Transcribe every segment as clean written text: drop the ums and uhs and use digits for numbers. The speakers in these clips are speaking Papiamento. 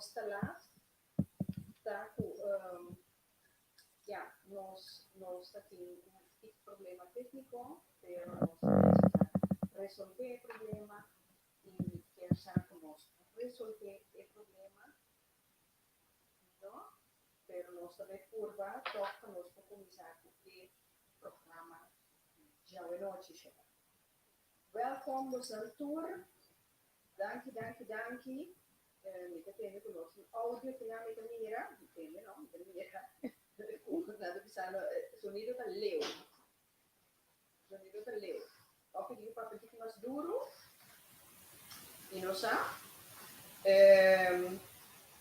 Nos ta laat, ta ku ya, nos nos ta tin un tiki problema tékniko, pero nos ta bezig resolvé e problema i mi kier sa ku nos a resolvé e problema, no, pero nos ta bai purba tòg pa nos por kuminsá ku e programa djawe nochi shera. Wèlkom boso tur. Danki, danki, danki. Mi ta tende ku nos tin audio ku nan mi ta mira. Mi tende no, mi ta mira. Ku nan ta bisando sonido ta leu. Sonido ta leu. Òf mi tin ku papia un tiki mas duru. Mi no sa.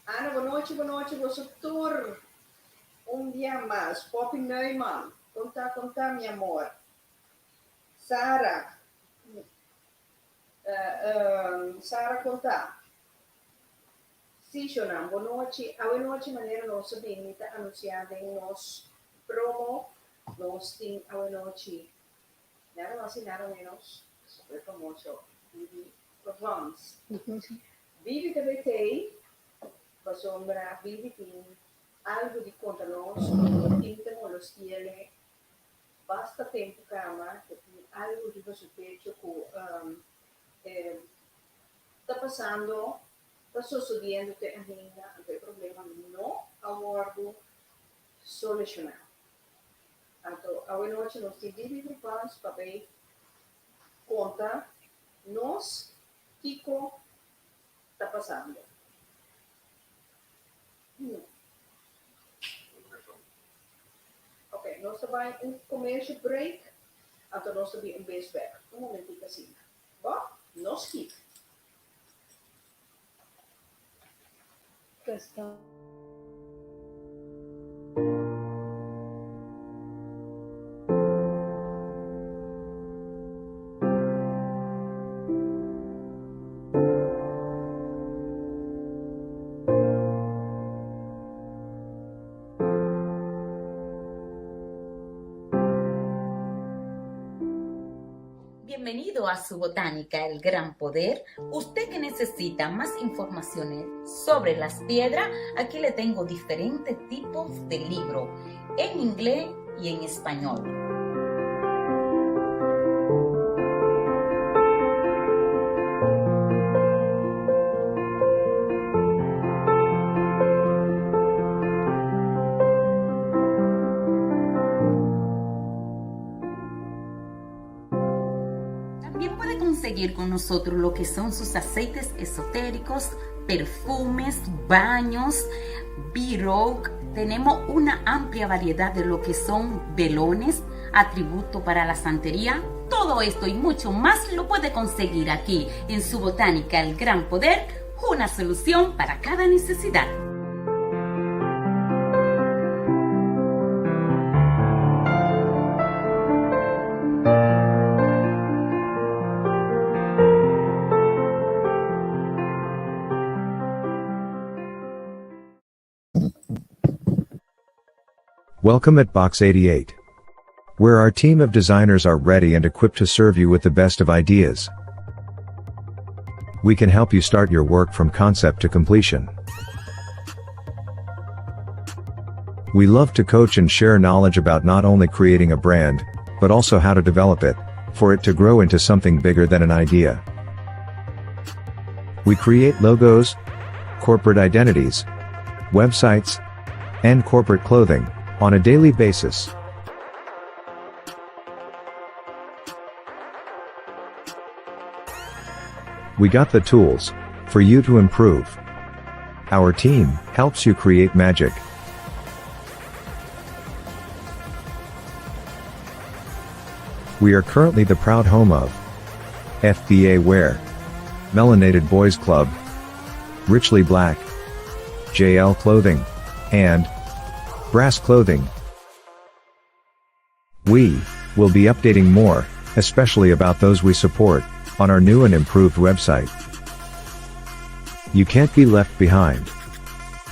Ana, bon nochi, bon nochi boso tur. Un bia mas. Poppy Neumann, kon ta, kon ta mi amor. Sara, Sara kon ta? Sí, shownan, bon nochi. Awe nochi manera nos a bin mi ta anunsiá den nos promo, nos tin awe nochi nada mas i nada menos super famoso Bibi Provence. Bibi ta bay tei pasobra Bibi tin algu di konta nos ku no tin ta molostiele Basta tempu kaba e tin algu riba su pecho ku ta pasando, ta sosodiendo te ainda, anto e problema no a wòrdu solushoná. Anto awe nochi nos tin Bibi Brupans pa bay konta nos kiko ta pasando. Ok, nos ta bai un commercial break, anto nos ta bin un bes bek. Un momentito asina. Bo? No skip. Bienvenido a su Botánica El Gran Poder. Usted que necesita más informaciones sobre las piedras, aquí le tengo diferentes tipos de libro en inglés y en español. También puede conseguir con nosotros lo que son sus aceites esotéricos, perfumes, baños, b Tenemos una amplia variedad de lo que son velones, atributo para la santería. Todo esto y mucho más lo puede conseguir aquí en su Botánica El Gran Poder, una solución para cada necesidad. Welcome at Box 88. Where our team of designers are ready and equipped to serve you with the best of ideas. We can help you start your work from concept to completion. We love to coach and share knowledge about not only creating a brand, but also how to develop it, for it to grow into something bigger than an idea. We create logos, corporate identities, websites, and corporate clothing on a daily basis. We got the tools for you to improve. Our team helps you create magic. We are currently the proud home of FBA Wear, Melanated Boys Club, Richly Black, JL Clothing, and Brass Clothing. We will be updating more, especially about those we support, on our new and improved website. You can't be left behind.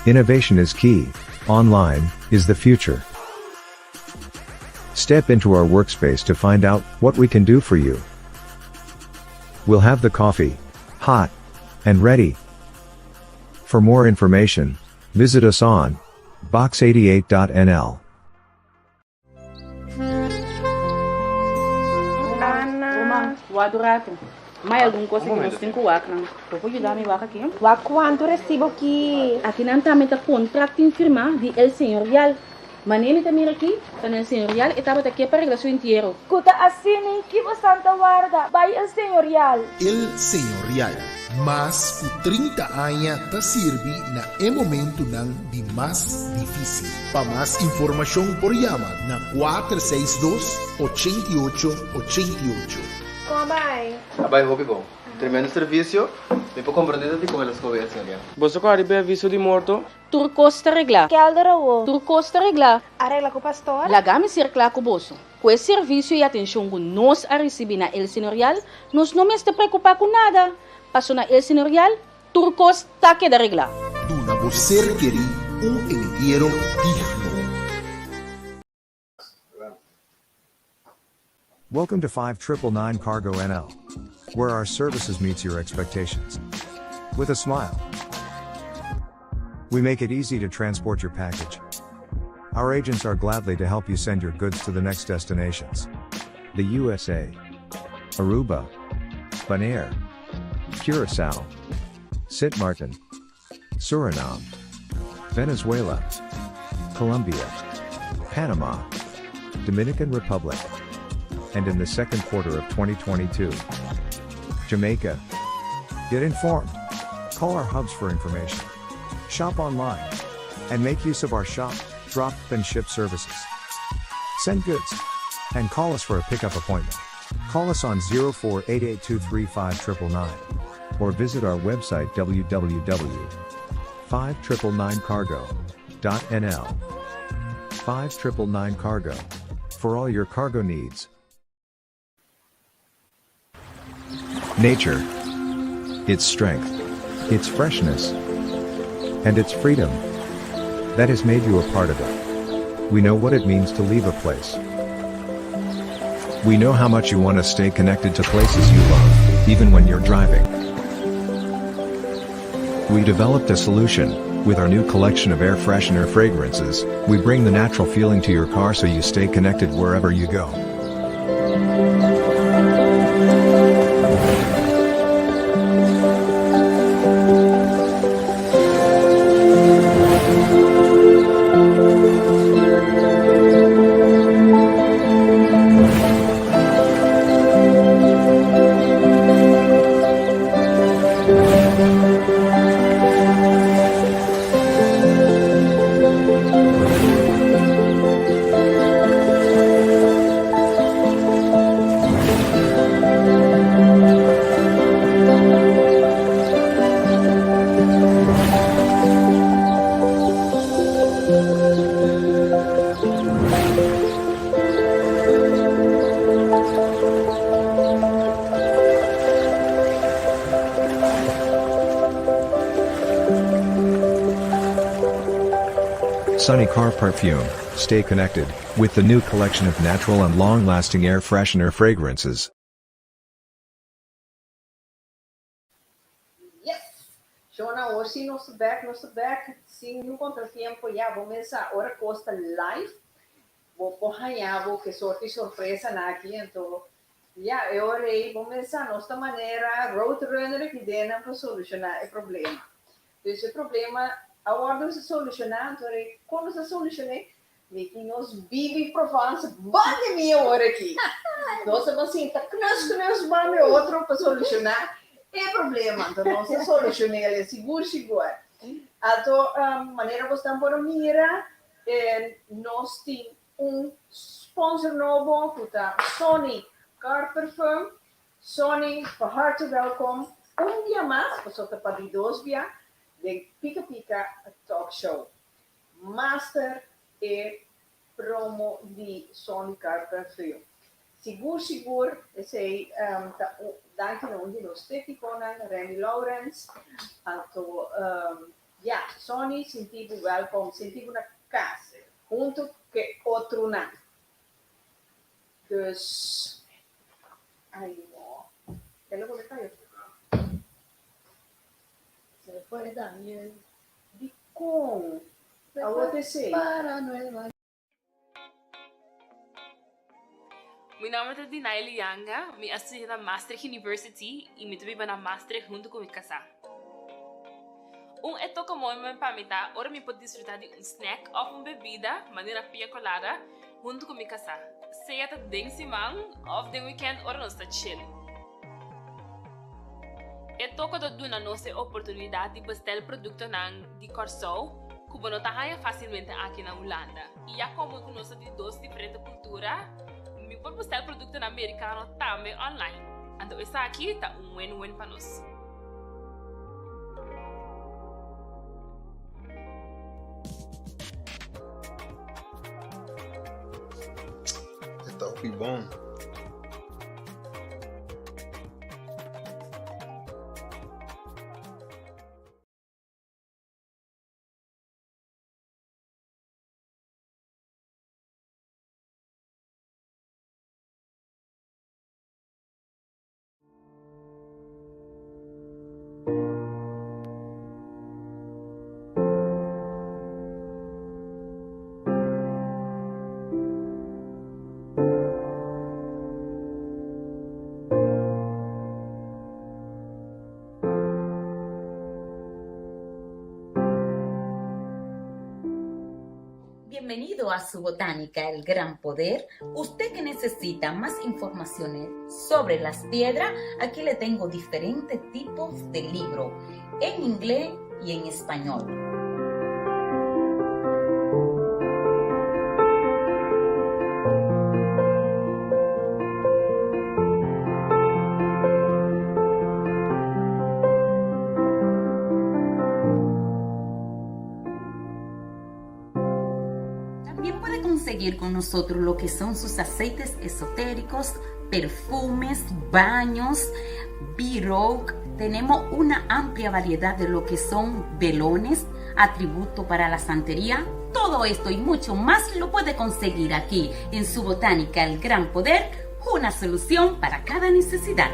Innovation is key, online is the future. Step into our workspace to find out what we can do for you. We'll have the coffee, hot, and ready. For more information, visit us on box88.nl. Ana. Wak un ratu. Mai algun kos ku nos tin ku wak nan. Bo por yuda mi wak aki? Wak kuantu resibo ki. Aki nan tambe ta kontrakt tin firmá di El Señorial. Manera mi ta mira aki, ta na El Señorial e tabata ke pa regla su entiero. Ku ta asina ki bosan ta warda bai El Señorial? El Señorial, mas ku 30 aña ta sirbi na e momentunan di mas difísil. Pa mas informashon por yama na 462 88 88. Kon a bai? A bai hopi bon. Tremendo servisio. Mi por komprondé ta dikon el a skohe El Señorial. Boso ku a riba e aviso di morto? Tur kos ta reglá. Kelder awo. Tur kos ta reglá. A regla ku pastor. Laga mi ser kla ku boso. Ku e servisio i atenshon ku nos a risibí na El Señorial, nos no mester preokupá ku nada. Paso na El Señorial, tur kos ta keda reglá. Duna bo ser kerí un entiero digno. Welcome to 5999 Cargo NL, where our services meets your expectations. With a smile. We make it easy to transport your package. Our agents are gladly to help you send your goods to the next destinations. The USA, Aruba, Bonaire, Curacao, Sint Maarten, Suriname, Venezuela, Colombia, Panama, Dominican Republic, and in the second quarter of 2022, Jamaica. Get informed. Call our hubs for information. Shop online. And make use of our shop, drop, and ship services. Send goods. And call us for a pickup appointment. Call us on 0488235999 or visit our website www.5999cargo.nl. 5999 Cargo. For all your cargo needs. Nature. Its strength. Its freshness. And its freedom. That has made you a part of it. We know what it means to leave a place. We know how much you want to stay connected to places you love, even when you're driving. We developed a solution. With our new collection of air freshener fragrances, we bring the natural feeling to your car so you stay connected wherever you go. Sunny Car Perfume, stay connected with the new collection of natural and long-lasting air freshener fragrances. Yes! Shona, awor si nos ta bek, nos ta bek sin niun kontratiempo. Ya, bo mesa ora kos ta live, bo por haña bo ke sorti sorpresanan aki. Anto, ya, e ora ei bo mesa nos ta manera roadrunner aki den nan pa solushoná e problema. Dus e problema a wòrdu solushoná, anto ora ei kon nos a solushoné? Mi tin nos Bibi Provence banda mi awor aki. Nos a sinta knus knus banda otro pa solushoná e problema. Anto nos a solushoné sigur sigur. Anto manera bo stan por a mira, nos tin un sponsor nobo ku ta Sony Car Perfume. Sony, van harte welkom un dia mas, pasobra ta pa di dos bia, den Pika Pika Talk Show. Master e promo di Sony Car Perfume. Sigur sigur esei ta danki na un di nos técniconan, Remy Lawrence. Anto ya, Sony sinti bo welkom, sinti bo na kas hunto ku e otronan. Dus, ai no, el a bolbe cayó. Se fue Daniel. Dikon? Se Awor fue t'esei. para Nueva Mi nomber ta Dinaily Yanga, mi a studia na Maastricht University y mi ta biba na Maastricht hunto cu mi casá. Un e toca mooi pa mi ta ora mi por disfruta di un snack of un bebida, manera piña colada, hunto cu mi casá, sea ta den siman of den weekend ora nos ta chill. E toko ta duna nos e oportunidat di bestel produktonan di Kòrsou ku bo no ta haña fásilmente aki na Hulanda. I ya komo ku nos ta di dos diferente kultura, mi por bestel produktonan merikano tambe online. Anto esaki ta un win-win pa nos. E ta hopi bon. Bienvenido a su botánica El Gran Poder. Usted que necesita más informaciones sobre las piedras, aquí le tengo diferentes tipos de libro en inglés y en español. También puede conseguir con nosotros lo que son sus aceites esotéricos, perfumes, baños, B-Rock. Tenemos una amplia variedad de lo que son velones, atributo para la santería. Todo esto y mucho más lo puede conseguir aquí en su botánica El Gran Poder, una solución para cada necesidad.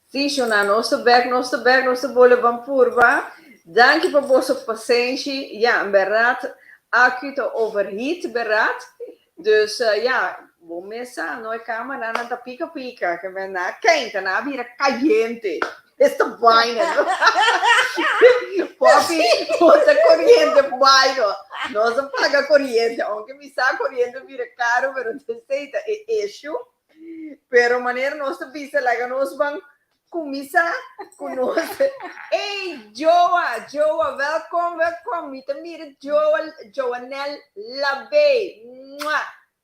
Sí, Shona, nos ta bek, nos ta bek, nos ta bole ban purba. Danki pa boso pasenshi. Ja, en berdad, aki ta overheat, berdad. Dus uh, ja, bo mesa, no e camera nan ta pica pica, que men na kenta, na bira caliente. Esta vaina. Papi, bota corriente vaina. No se paga corriente, aunque mi sa corriente bira caro, pero te sei ta e issue. Pero manera nos ta bisa laga nos ban kuminsá ku nos. Ey, Joa, Joa, welkom, welkom. Mi ta mira Joa, Joanel Labé. Mua.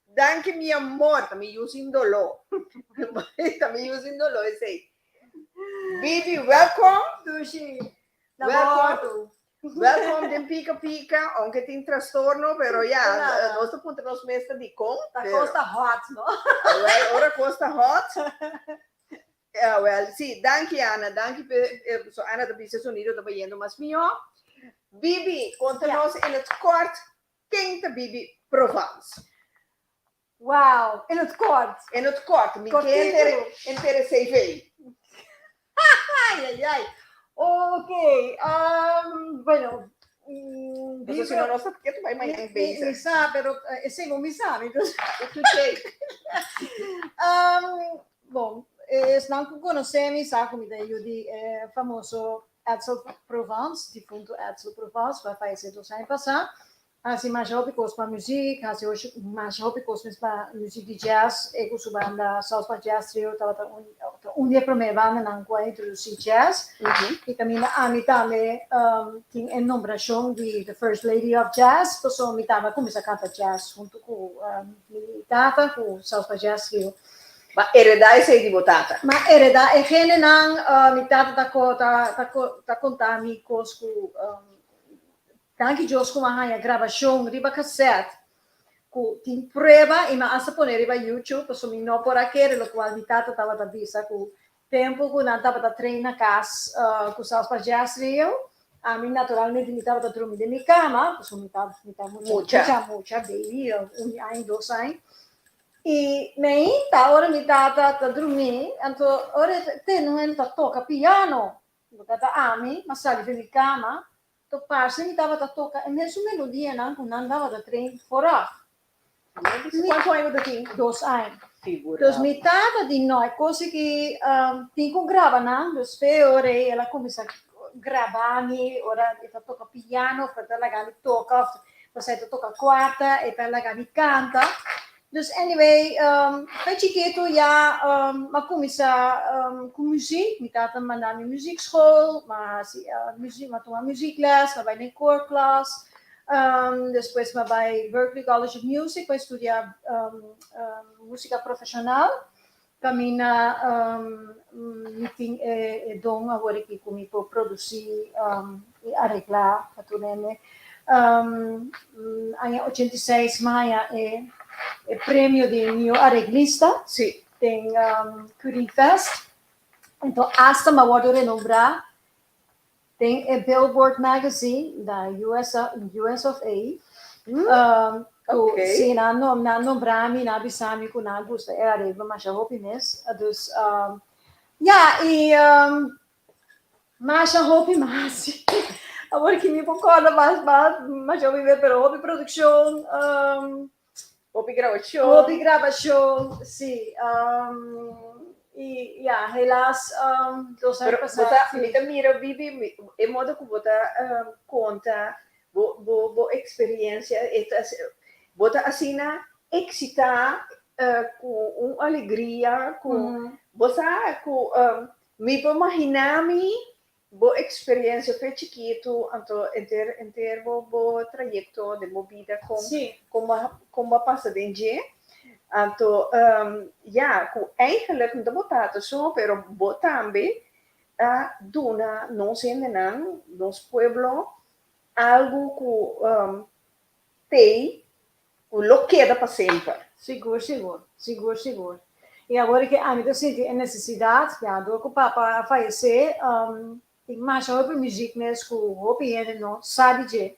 Danki mi amor, ta mi yu sin doló. Ta mi yu sin doló esei. Bibi, welkom. Dushi. Welkom. Welkom den Pika Pika, aunke tin trastorno, pero ya, Nada. nos ta puntra nos mes ta dikon. Ta pero- kos ta hot, no? Wel, ora kos ta hot. Ja, wel, sí, danki Ana, danki. So Ana ta bisa sonido ta bayendo mas mihó. Bibi, konta nos in het kort, ken ta Bibi Provence? Wow, in het kort. In het kort, mi ke Kortito. entere CV. Ai, ai, ai. Ok, bueno. Paso si no, nos ta ketu bai mañan bezig. Mi sa, pero esei bo mi sa, dus. Touché. Bon, esnan ku konosé mi sa ku mi ta yu di e famoso Edsel Provence, difunto Edsel Provence, ku a fayesé dos aña pasá. Hasi masha hopi kos pa muzik, hasi hoshi masha hopi kos mes pa muzik di jazz. E ku su banda South Park Jazz Trio tabata un un di e promé bandanan ku a introdusí jazz. I kaminda ami tambe tin e nombrashon di The First Lady of Jazz, pasobra mi tambe a kuminsá kanta jazz huntu ku mi tata ku South Park Jazz Trio. Bo a heredá esei di bo tata? Mi a heredá e genenan. Mi tata ta ta ta konta mi kos ku Danki Dios ku m'a haña grabashon riba kasèt ku tin prueba i m'a asta pone riba YouTube pasobra mi no por a kere lokual mi tata tabata bisa ku Tempu ku nan tabata train na kas ku South Park Jazz Trio, ami naturalmente mi tabata drumi den mi kama, pasobra mi ta mi ta mucha mucha mucha baby, un aña dos aña. I meinta ora mi tata ta drumí, anto ora e tende un hende ta toka piano, bo tata ami, m'a sali for mi kama, to parse mi tabata toka e mesun melodianan ku nan tabata train vooraf. Kuantu aña bo ta tin? Dos aña. Dus mi tata di no, e kos aki tin ku graba nan, dus fe ora ei el a kuminsá graba mi ora e ta toka piano of e ta laga mi toka of pasá e ta toka kuarta e ta laga mi kanta. Dus anyway, fe chikitu ya m'a kuminsá ku muziek. Mi tata manda mi muziekschool, m'a hasi muziek, m'a tuma muziekles, m'a bai den koorklas. Despues m'a bai Berklee College of Music pa studia músika profeshonal. Kaminda mi tin e don awor aki ku mi por produsí i areglá pa tur hende. Aña 86 mi haña e premio di mihó areglista den Curing Fest. Enton asta mi a wòrdu renombrá den e Billboard Magazine na US US of A. Ku si nan nan nombra mi, nan a bisa mi ku nan a gusta e areglo masha hopi mes. Dus ya i masha hopi mas. Awor ki mi por kòrda mas mas masha hopi mes pero hopi produkshon. Hopi grabashon. Hopi grabashon, si. I ya, helaas dos aña pasá. Pero bo ta, mi ta mira Bibi, e modo ku bo ta konta bo bo bo eksperensia, e ta bo ta asina eksitá ku un alegria ku bo sa ku mi por maginá mi Bo experiencia fe chikitu anto enter enter bo bo trayecto den bo bida con con bo con bo a pasa den dje anto ya cu eigenlijk no ta bo tata so pero bo tambe a duna nos hendenan nos pueblo algo cu tey cu lo keda pa semper. Sigur sigur, sigur sigur. I awor ke ami ta sinti e nesesidat, ya dor ku papa a fayesé, tin masha hopi muzik mes ku hopi hende no sa di dje,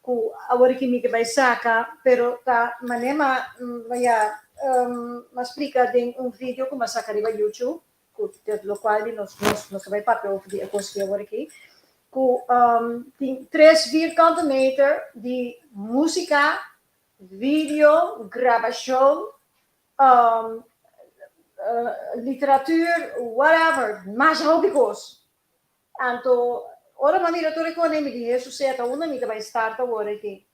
ku awor ke mi ke bai saka, pero ta manera ma ya ma splika den un video ku mi a saka riba YouTube, ku lokual di nos nos nos ta bai papia over di e kos aki awor aki, ku tin tres vierkante meter di músika, video, grabashon, literatuur, whatever, masha hopi kos. Anto ora mi a mira tur e kos mi di Hesus sea ta unda mi ta bai start awor aki.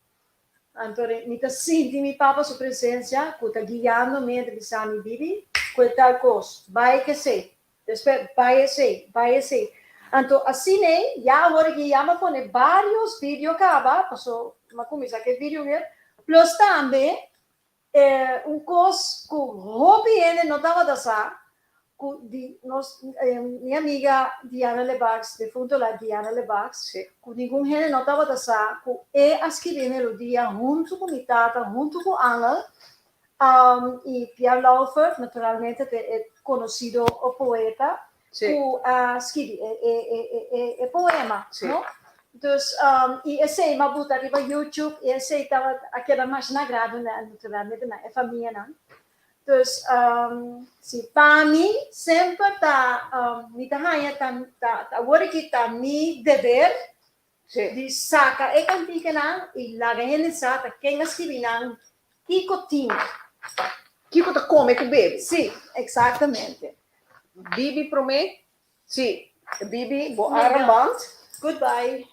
Anto mi ta sinti mi papa su presencia cu ta guiando mi e ta bisa mi Bibi cu e tal cos bay cu esey despues bay esey bay esey anto asina ey ya awor aki ya mi a pone varios video caba paso mi a cuminsa cu e video weer plus tambe E un kos ku hopi hende no tabata sa, ku di nos mi amiga Diana Lebacs, defunto la Diana Lebacs, ku ningun hende no tabata sa ku e a skibi e melodia huntu ku mi tata, huntu ku Angel, i Pierre Lauffer, naturalmente ta e konosido poeta, ku a skibi e poema, no? Dus, i esei m'a buta riba YouTube i esei tabata a keda masha na agrado na naturalmente na e famianan. Dus, si pa mi semper ta mi ta haña ta ta awor aki ta mi deber di saka e kantikanan i laga hende sa ta ken a skibi nan, kiko tin. Kiko ta kome ku bebe. Si, eksaktamente. Bibi promé? Si, Bibi, bo armband. Goodbye.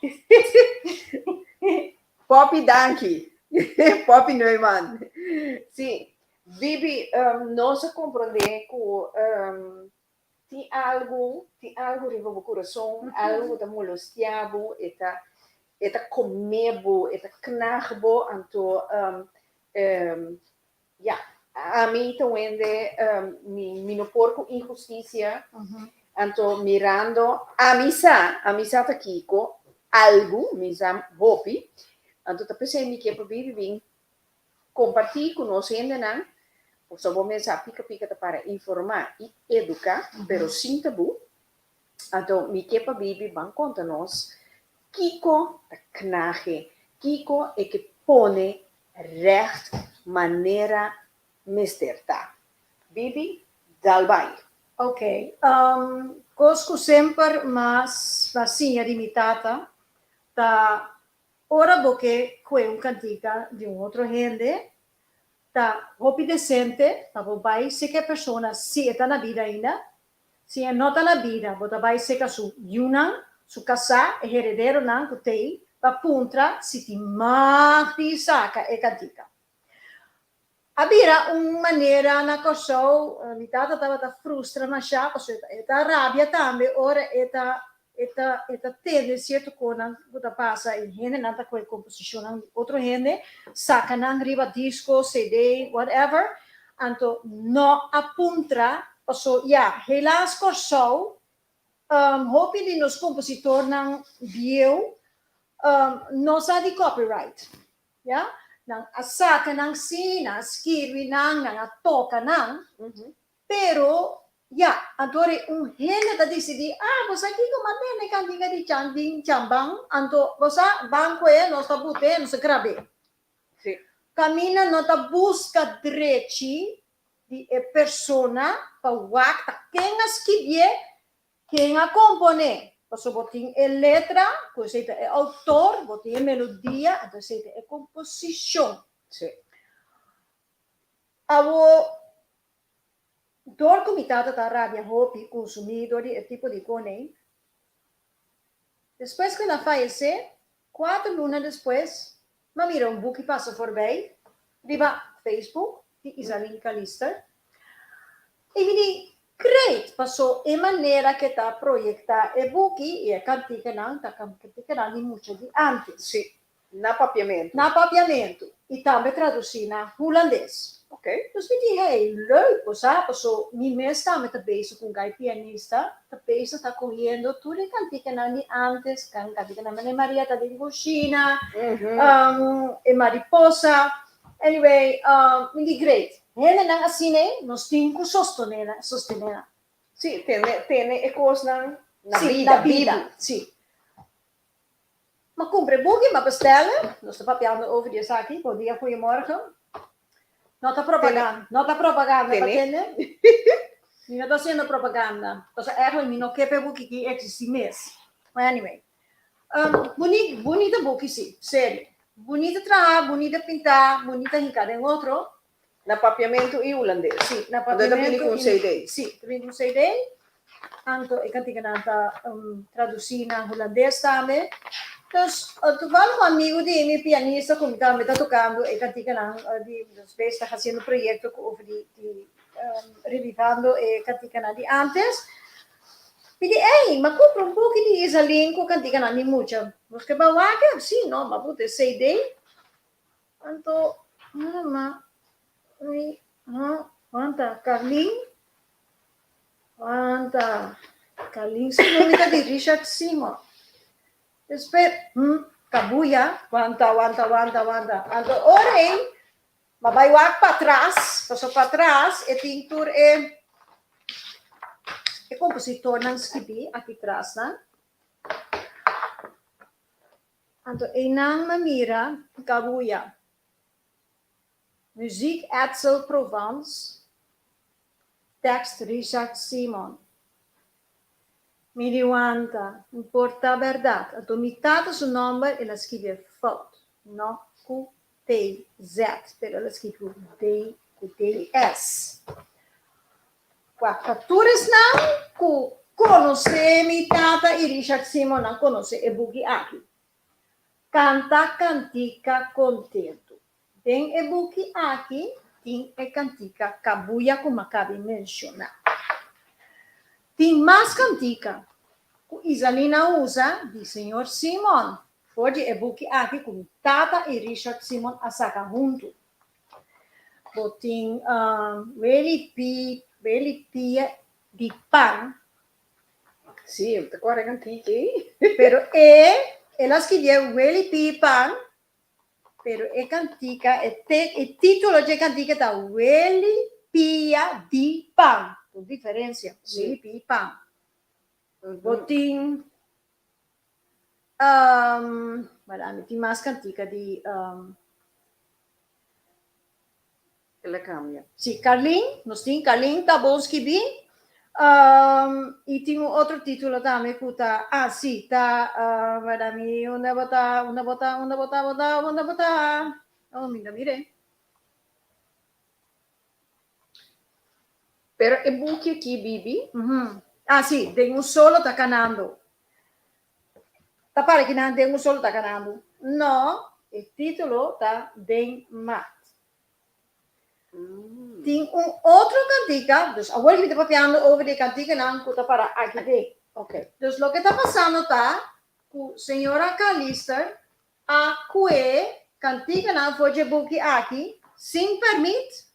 Poppy danki. Poppy Neumann. Si, Bibi, nos a komprondé ku Tin algu, tin algu riba bo kurason, algu ku ta molestia bo, e ta e ta kome bo, e ta knag bo, anto ya, ami ta wende mi mi no por ku inhustisia, anto mirando, ami sa, ami sa ta kiko, algu, mi sa hopi, anto ta p'esei mi ke pa bibi bin kompartí ku nos hendenan. Pasobra bo mes sa Pika Pika ta para informá i eduká, pero sin tabú. Anto mi ke pa Bibi ban konta nos kiko ta knahe, kiko e ke pone règt manera mester ta. Bibi, dal bai. Ok, kos ku semper mas a siña di mi tata ta ora bo ke kue un kantika di un otro hende ta hopi desente pa bo bai seka e persona si e ta na bida ainda, si e no ta na bida bo ta bai seka su yunan, su kasá, e herederonan ku t'ei pa puntra si tin mag di saka e kantika. A bira un manera na Kòrsou, mi tata tabata frustra mashá pasobra e ta rabia tambe ora e ta e ta e ta tende sierto konan ku ta pasa i hendenan ta kohe komposishonnan di otro hende saka nan riba disko, CD, whatever, anto no a puntra paso ya helaas Kòrsou hopi di nos kompositornan bieu no sa di copyright. Ya, nan a saka nan sí, nan a skirbi nan, nan a toka nan, pero ya, anto ora un hende ta disidí, ah, bo sa kiko, m'a bende kantinga di chan bin chamban, anto bo sa, ban ku e, nos ta but'é, nos ta grab'é. Sí. Kaminda no ta buska drechi di e persona pa wak ta ken a skibié, Ken a komponé? Pasobra bo tin e letra, ku esei ta e outor, bo tin e melodia, anto esei ta e komposishon. Sí. Awor, dor ku mi tata ta rabia hopi kunsumí dor di e tipo di konei, despues ku el a fayesé, kuater luna despues, m'a mira un buki pasa forbei riba Facebook di Izaline Calister i mi di, Great! Paso e manera ke ta proyektá e buki i e kantikanan ta kantikanan di mucha di ántes. Sí, na papiamentu. Na papiamentu i tambe tradusí na hulandes. Ok. Dus mi di, hey, leuk, bo sa, paso mi mes tambe ta bezig ku un gai pianista, ta bezig ta kohiendo tur e kantikanan di ántes, kantikanan manera Maria ta den kushina, e mariposa. Anyway, mi di great. Hendenan asina ei, nos tin ku sostené nan, sostené nan. Sí, tene, tene e kosnan na Sí, bida, na bida, bibu. sí. M'a kumpra e buki, m'a bestèl'e, nos ta papiando over di esaki, bon dia, goeiemorgen. No ta propaganda, no ta propaganda, pa Tene. tende. Mi no ta hasiendo propaganda, pasobra eigenlijk mi no ke pa e buki aki eksistí mes. But anyway. Bunita, bunita buki si, serio. Bunita traha, bunita pinta, bunita hinka den otro. Na papiamentu i hulandes. Si, na Anto ta bini papiamentu ku un i CD. Si, ta bini ku un CD. Anto e kantikanan ta tradusí na hulandes tambe. Dus, toevallig un amigu di mi, pianista, ku mi tambe ta tokando e kantikanan di, nos bes ta hasiendo proyekto ku over di di revivando e kantikanan di antes. Mi di, Ey, m'a kumpra un buki di Izaline ku kantikanan di mucha. Bos ke ba wak? Si, no, m'a buta e CD. Anto, mama, mi, ha, wanta, Carlin, wanta, Carlin su nomi ta di Richard Simon. Despues, hm, Kabuya, wanta, wanta, wanta, wanta. Anto, ora ey, m'a bai wak patras, paso patras e tin tur e, e kompositornan skibí aki trasnan. Anto einan m'a mira Kabuya. Muziek Edsel Provence, tekst Richard Simon. Mi di wanta, mi por ta bèrdat. Anto mi tata su nòmber el a skibi fout, no ku TZ, pero el a skibi ku D ku DS. Wak, pa tur esnan ku konosé mi tata i Richard Simon nan konosé e buki aki. Kanta kantika kontentu. Den e buki aki tin e kantika Kabuya ku Makabi menshoná. Tin mas kantika ku Izaline a usa di señor Simon for di e buki aki ku mi tata i Richard Simon a saka huntu. Bo tin weli pi, weli pia di pan. Sí, mi ta kòrda kantiki ei. Pero e, el a skibié weli pi pan, pero e kantika, e te, e título dje kantika ta Weli. Pia di Pan. Un diferensia. Sí, Pi'i Pan. Bo tin, wala, mi tin mas kantika di. El a cambia. Sí, Carlin, nos tin Carlin ta bon skibí. I tin un otro título tambe ku ta, ah sí, ta, wara mi, unda bo ta, unda bo ta, unda bo ta, bo ta, unda bo ta? Oh, mi ta mir'é. Pero e buki aki, Bibi. Ah sí, Den un solo ta kanando. Ta para kinan Den un solo ta kanando? No, e título ta Den Mat. Tin un otro kantika, dus awor mi ta papiando over di e kantikanan ku ta para aki den. Dus loke ta pasando ta ku señora Calister a kue kantikanan for dje buki aki sin pèrmit,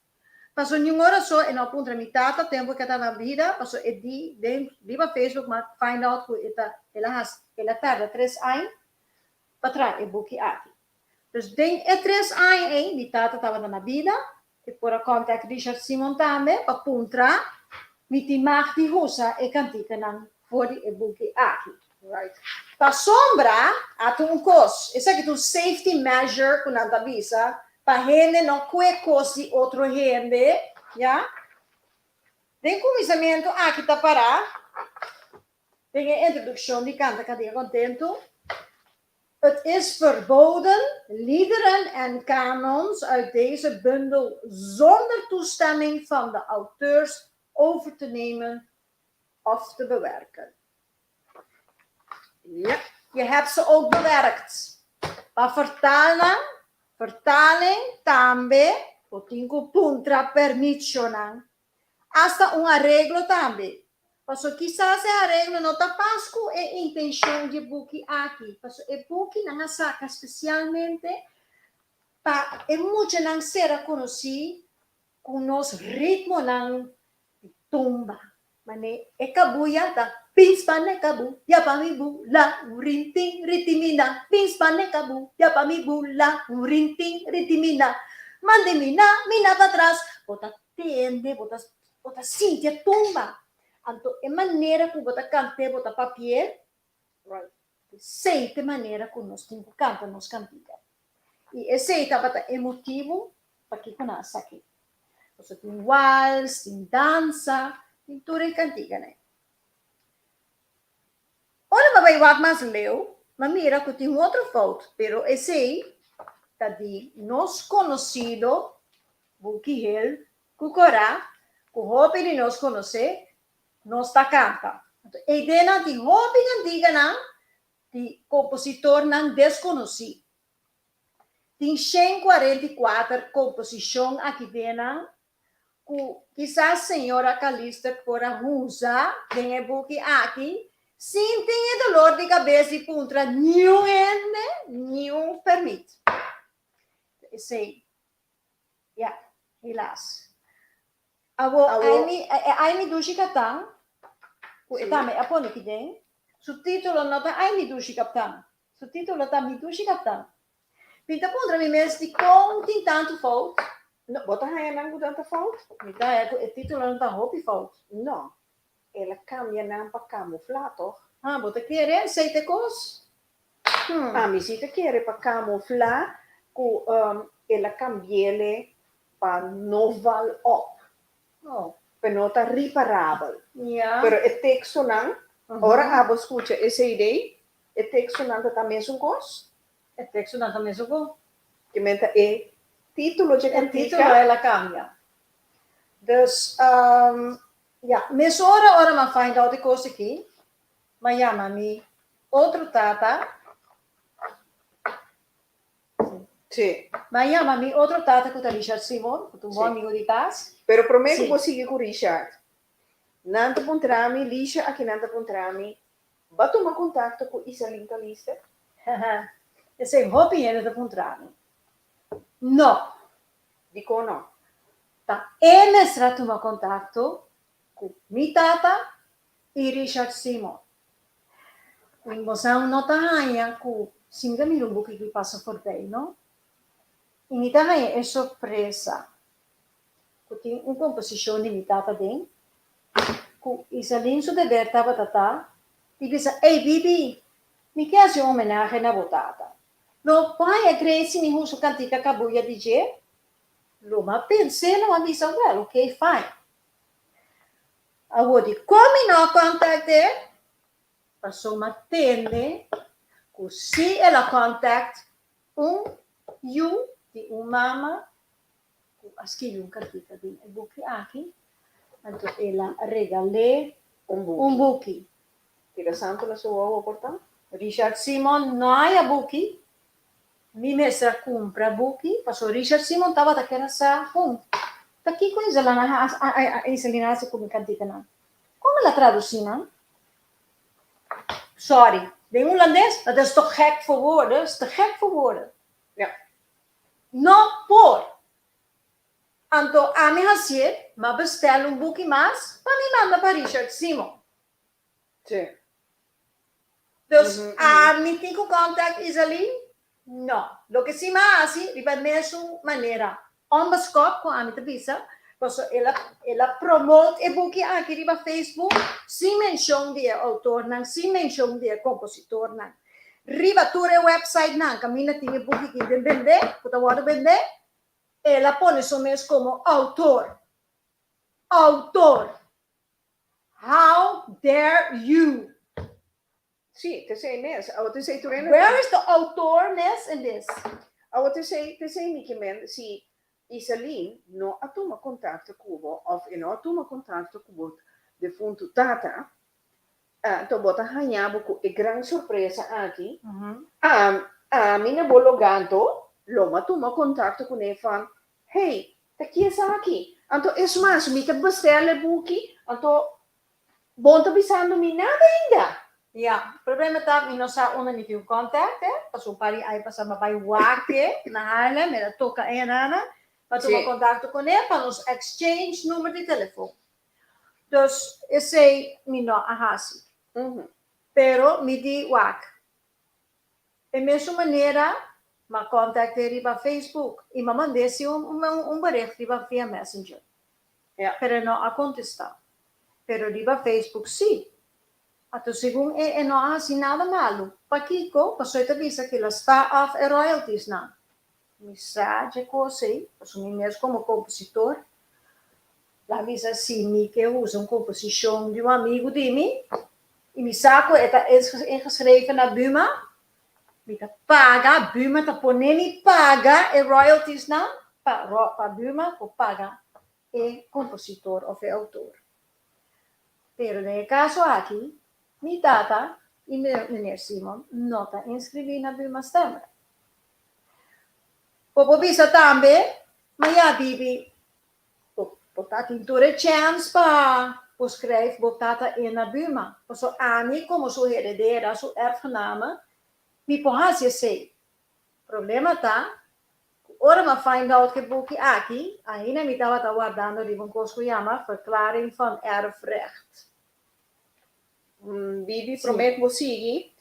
paso niun ora so e no a puntra mi tata tempu ke ta na bida, paso e di den riba Facebook m'a find out ku e ta el a hasi el a tarda tres aña pa traha e buki aki. Dus den e tres aña ei mi tata tabata na bida, e por a contact Richard Simon tambe pa puntra mi tin mag di usa e kantikanan for di e buki aki. Right. Pasobra a ta un kos, esaki ta un safety measure ku nan ta bisa pa hende no kue kos di otro hende, ya. Den kuminsamentu aki ta pará den e introdukshon di Kanta Kantika Kontentu, Het is verboden liederen en canons uit deze bundel zonder toestemming van de auteurs over te nemen of te bewerken. Ja. Je hebt ze ook bewerkt. Pa vertaal nan, vertaling tambe bo tin ku puntra permisionan. Asta un areglo tambe. Paso kisas e areglo no ta pas ku e intenshon dje buki aki. Paso e buki nan a saka spesialmente pa e muchanan sera konosí ku nos ritmonan di tumba. Mane e kabuya ta pins pa ne kabu ya pa mi bula un rintin ritimina pins pa ne kabu ya pa mi bula un rintin ritimina mande mina mina patras bo ta tende bo ta bo ta sinti e tumba anto e manera ku bo ta kant'é bo ta papi'é Right. Esei ta e manera ku nos tin ku kanta nos kantika i esei tabata e motibu pakiko nan a sak'é pasobra tin wals tin dansa tin tur e kantikanan. Ora mi a bai wak mas leu, mi a mira ku tin un otro fout, pero esei ta di nos konosido Buki Hel ku Korá, ku hopi di nos konosé, nos ta kanta. Anto e ideanan tin hopi kantikanan di kompositornan deskonosí. Tin 144 komposishon aki den nan ku kisas señora Calister por a usa den e buki aki sin tin e dolor di kabes di puntra niun hende niun permit. Esei, ya, helaas. Awo, Aimi, Aimi Dushi Katan, ku e tambe a pone aki den, su título no ta Aimi Dushi Kaptan, su título ta Mi Dushi Kaptan. Mi ta puntra mi mes dikon tin tantu fout. No, bo ta haña nan ku tanta fout? Mi ta haña ku e títulonan ta hopi fout. No, el a kambia nan pa kamuflá, tòg? Ha, bo ta kere esei ta e kos? Hmm. Ami si ta kere pa kamuflá ku el a kambi'ele pa no val op. Oh. Pa no ta riparabel. Ja. Pero e tekstonan, ora abo skucha e CD, e tekstonan ta ta mesun kos? E tekstonan ta mesun kos. Ke men ta e título dje E kantika. título el a kambia. Dus, ja, mesora ora m'a find out e kos aki, m'a yama mi otro tata. Sí. M'a yama mi otro tata ku ta Richard Simon, ku ta un bon amigo di kas. Pero promé ku Sí. bo sigui ku Richard, nan ta puntra mi, Lisha aki nan ta puntra mi, Bo a tuma kontakto ku Isalin Caliste? Esei hopi hende ta puntra mi. No. Dikon no? Ta e mester a tuma kontakto ku mi tata i Richard Simon. I bosan no ta haña ku si mi ta mira un buki ki pasa forbei, no? I mi ta haña e sorpresa. ku tin un komposishon di mi tata den, ku Isalin su deber tabata ta di bisa, Ey Bibi, mi ke hasi un homenahe na bo tata. Lo bai a grei si mi husa kantika kabuya di dje? Lo m'a pens'é, lo m'a bisa, Well, okay, fine. Awor di kon mi no a kontakt'é? Paso m'a tende ku si el a kontakt un yu di un mama ku a skirbi un kantika den e buki aki, anto el a regal'é un buki. Tira santu na su wowo por ta? Richard Simon no haya buki, mi mester a kumpra buki, pasobra Richard Simon tabata kier a sa, Hun, ta kiko Iselina a hasi ku mi kantikanan? Kon el a tradusí nan? Sorry, den hulandes, dat is toch gek voor woorden, is te gek voor woorden. Ja. No por. Anto ami hasié, m'a bestel un buki mas pa mi manda pa Richard Simon. Sí. Dus ami tin ku contact Izaline? No. Loke si m'a hasi riba e mesun manera onbeskop ku ami ta bisa, pasobra el a el a promote e buki aki riba Facebook sin menshon di e outornan, sin menshon di e kompositornan. Riba tur e websitenan kaminda tin e buki ki den bendé, ku ta wòrdu bendé, el a pone su mes komo outor. Outor! How dare you! Sí, t'esei mes. Awor t'esei tur hende. Where is the autorness in this? Awor t'esei, t'esei mi ke men, si Iselin no a tuma kontakto ku bo òf e no a tuma kontakto ku bo defuntu tata, anto bo ta haña bo ku e gran sorpresa aki, ami na bo lugá anto lo mi a tuma kontakto kuné van, Hey, ta ki esaki? Anto es mas, mi ta bestel e buki, anto bo no ta bisando mi nada ainda. Ya, problema ta mi no sa unda mi tin un contact, eh, pasobra un par di aña pasa mi a bai wak na Haarlem, mi a toca e nana pa tuma contacto cune pa nos exchange number di telefon. Dus esey mi no a haci. Pero mi di wak, E mesun manera m'a contact'é riba Facebook y m'a mand'é si un bericht riba via Messenger. Pero e no a contestá. Pero riba Facebook sí. Anto segun e, e no a haci nada malu. Pakico? Pasobra e ta bisa cu el a sta af e royaltiesnan. Mi sa dje cos ei, pasobra mi mes como compositor la bisa si mi ke usa un composicion di un amigo di mi, I mi sa ku e ta ingeschreven na Buma, mi ta paga, Buma ta pone mi paga e royaltiesnan pa pa Buma por paga e kompositor òf e outor. Pero den e kaso aki, mi tata i meneer Simon no ta inskribí na Buma Stemra. Bo por bisa tambe, ma ya Bibi, Bo ta tin tur e chèns pa bo skrijf bo tata in na Buma. Pasobra ami komo su heredera, su erfgename, mi por hasi esei. Problema ta ku ora mi a find out ku e buki aki, ainda mi tabata wardando riba un kos ku yama Verklaring van Erfrecht. Bibi promé ku bo sigui,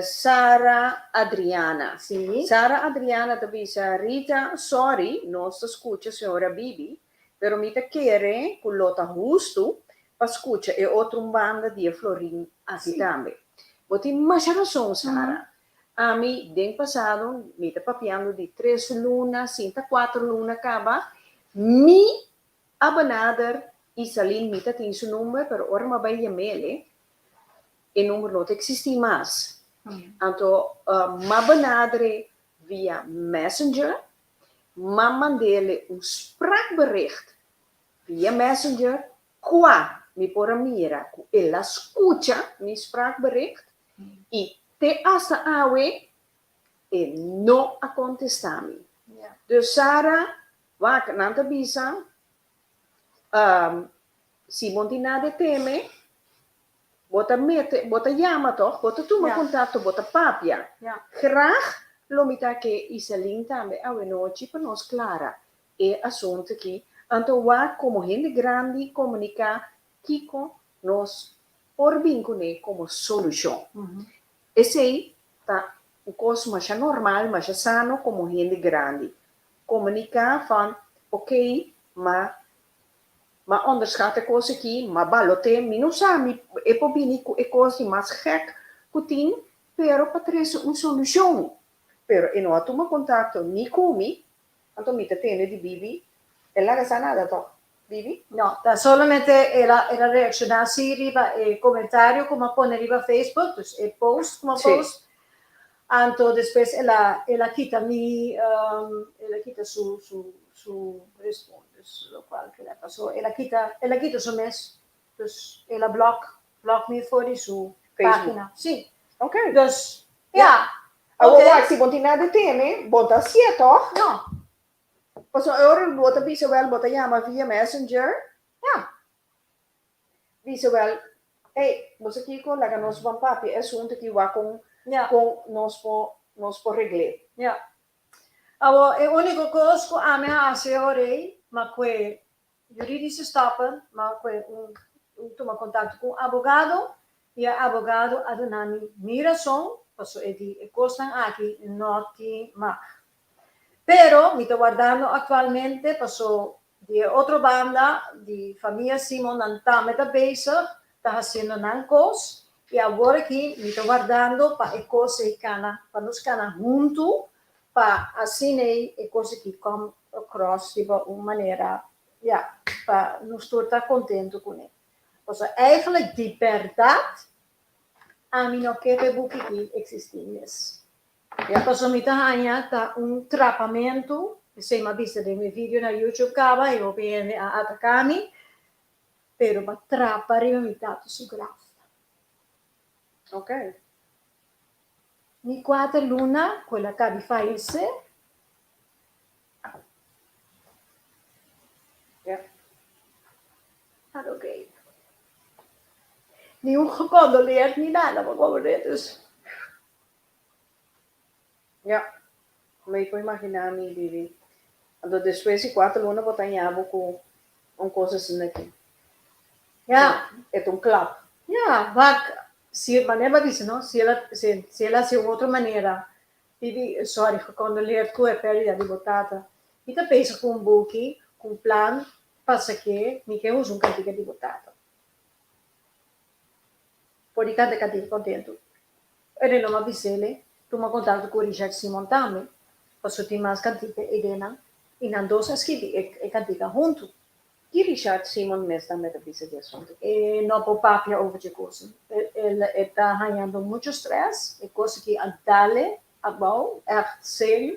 Sara Adriana. Sara Adriana ta bisa, Rita, sorry, nos ta skucha señora Bibi, pero mi ta kere ku lo ta hustu pa skucha e otro un banda di e florin aki tambe. Bo tin masha rason, Sara. Ami, den pasado, mi ta papiando di tres luna, sinta kuater luna kaba, mi A benader Isalin mi ta tin su number pero ora mi a bai yam'ele e number no ta existi mas. Anto m'a benadere via messenger, m'a mand'ele un spraakbericht via messenger kua mi por a mira ku el a skucha mi spraakbericht i te hasta awe e no a kontestá mi. Dus Sara Wak, nan ta bisa, Si bo no tin nada di teme, bo ta mete, bo ta yama tòg, bo ta tuma kontakto, bo ta papia. Graag lo mi ta ke Iselin tambe awenochi pa nos klara e asuntu aki. Anto wak komo hende grandi komuniká kiko nos por bin kuné komo solushon. Esei ta un kos masha normal, masha sano komo hende grandi. Komuniká van, Oké, Ma m'a onderschat e kos aki, m'a balot'é, mi no sa, mi e por bini ku e kos di mas gek ku tin, pero pa trese un solushon. Pero e no a tuma kontakto ni ku mi, anto mi ta tende di Bibi, el laga sa nada tòg, Bibi? No, ta solamente el a el a reakshoná si riba e komentario ku m'a pone riba Facebook, dus e post ku m'a post, Anto despues el a el a kita mi el a kita su su su respon dus locual kila paso el a kita el a kita su mes dus el a block block mi for di su pagina si Ok. Dus ya Awor wak si bo tin nada teme bo ta hacié toch? No. Pasobra e ora bo ta bisa wel bo ta yama via messenger. Ya. Bisa wel, Ey, bo sa kiko? Laga nos ban papia e asuntu aki wak kon kon nos por nos por regl'é. Ya. Awor, e úniko kos ku ami a hasi e ora ei, ma kue juridische stappen, ma kue un un tuma kontakto ku un abogado, i e abogado a duna mi mi rason, pasobra e di e kosnan aki no tin mag. Pero mi ta wardando aktualmente paso Di e otro banda di famia Simon nan tambe ta bezig ta haciendo nan cos y awor aki mi ta wardando pa e cos ey cana pa nos cana hunto pa asina ey e cos aki come across riba un manera ya pa nos tur ta contento cune. Pasobra eigenlijk di berdad ami no ke pa e buki aki existi mes. Ya paso mi ta haña ta un trapamentu, esei mi a bisa den mi video na YouTube kaba i hopi hende a ataka mi, pero bo a trapa riba mi tata su graf. Ok. Mi kuater luna ku el a kabi fayesé. Ya. Oké. Ni un gecondoleerd ni nada, bo komprendé, dus. Ja, mi por imaginá mi, Bibi. Anto despues di kuater luna bo ta haña bo ku un kos asina aki. Ja. E ta un klap. Ja, wak, si, manera bo a bisa no, si el a, si, si el a hasi un otro manera, Bibi, sorry, gecondoleerd ku e pèrdida di bo tata. Mi ta bezig ku un buki, ku un plan, pasa ke mi ke usa un kantika di bo tata. Por di kanta kantika kontentu. Ere lo m'a bis'ele, tuma kontakto ku Richard Simon tambe, paso tin mas kantika e denan, i nan dos a skibi e kantika huntu. Ki Richard Simon mes tambe ta bisa di asuntu? E no por papia over dje kosa. El e ta hañando mucho stress, e kosa ki a dale abou, ègt serio.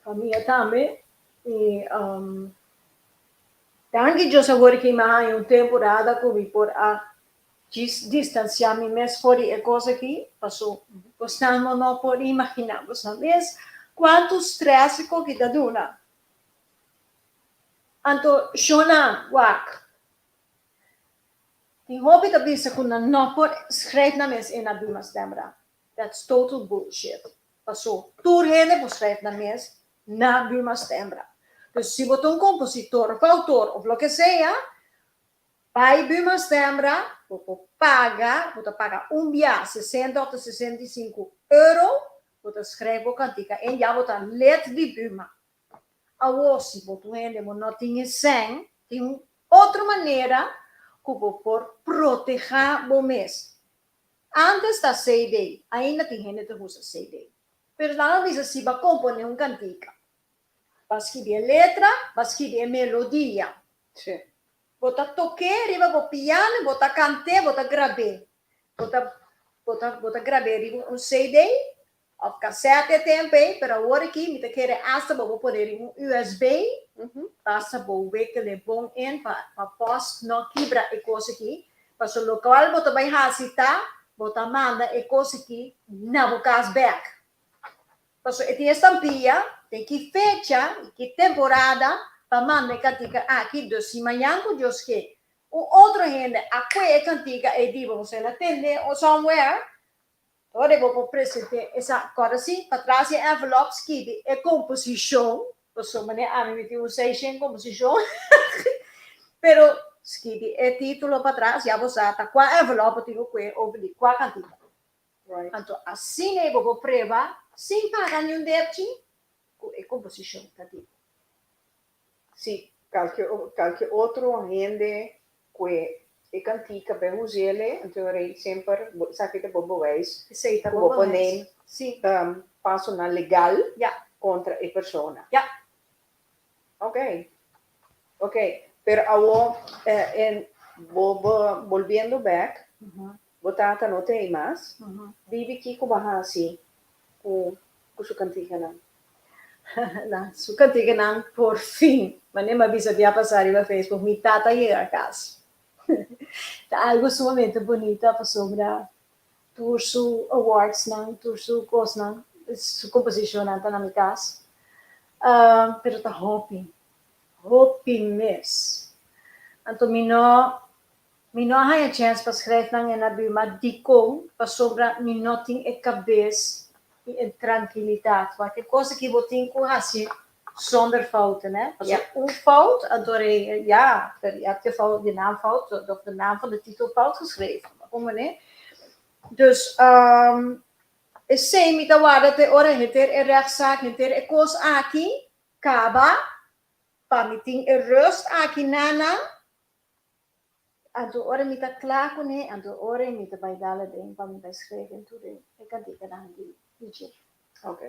Famia tambe, i Danki Dios awor ki mi a haña un temporada ku mi por a djis distansiá mi mes for di e kos aki, paso bosnan no no por imaginá bosnan mes kuantu strès e koki ta duna. Anto shona wak, tin hopi ta bisa ku nan no por skrijf nan mes e na Buma Stemra. That's total bullshit. Paso tur hende por skrijf nan mes na Buma Stembra. Dus si bo ta un kompositor of outor of loke sea, bai Buma Stembra, bo por paga, bo ta paga un bia sesenta of ta 65 euro, bo ta skrijf bo kantika en ya bo ta lid di Buma. Awor si bo ta un hende bo no tin e sèn, tin un otro manera ku bo por protehá bo mes. Antes ta CD, ainda tin hende ta usa CD. Pero nan a bisa si bo a komponé un kantika, bo a skibi e letra, bo a skibi e melodia. Sí. Bo ta tok'é riba bo piano, bo ta kant'é, bo ta grab'é. Bo ta bo ta bo ta grab'é riba un CD òf kasèt e tempu ei, pero awor aki mi ta kere asta bo por pone riba un USB, basta bo wikkel e bon in pa pa pòst no kibra e kos aki. Pasobra lokual bo ta bai hasi ta, bo ta manda e kos aki na bo kas bèk. Pasobra e tin e stampia den ki fecha i ki temporada pa manda e kantika aki. Dus si mañan ku Dios ke un otro hende a kue e kantika ei di bo, pasobra el a tende o somewhere, ora bo por present'é esa kòrda si patras di e envelop skibi e komposishon, pasobra manera ami mi tin un seishen komposishon, pero skibi e título patras ya bo sa ta kua envelop bo tin ku kue over di kua kantika. Anto asina ei bo por preba sin paga niun depchi ku e komposishon ta di bo. Si kalke kalke otro hende kue e kantika bai us'ele, anto rei semper bo esaki ta bo bewijs Esei ta ku bo bo por bewijs. neem Sí. pasonan legal Ja. kontra e persona. Ja. Ok, ok, pero awo en bo bo bolbiendo bek, bo tata no ta ei mas, Bibi kiko bo a hasi ku ku su kantikanan? Na su kantikanan por fin, manera mi a bisa bia pasa riba Facebook, mi tata a yega kas. Ta algo sumamente bunita pasobra tur su awardsnan, tur su kosnan, su komposishonnan ta na mi kas. Pero ta hopi, hopi mes. Anto mi no, mi no a haña chèns pa skrèf nan en a ma dikon? Pasobra mi no tin e kabes i e trankilidat. Wak e kos aki bo tin ku hasi zonder fouten, hè. Pasobra un fout, anto rei, ja, je hebt je fout, je naam fout, of de naam van de titel fout geschreven. Kon manera? Dus, esei mi ta warda te ora henter e rechtszaak, henter e kos aki kaba, pa mi tin e rust aki na nan. Anto ora mi ta kla kuné, anto ora mi ta bai dal aden pa mi bai skrevi en tur e kantikanan di dje. Ok.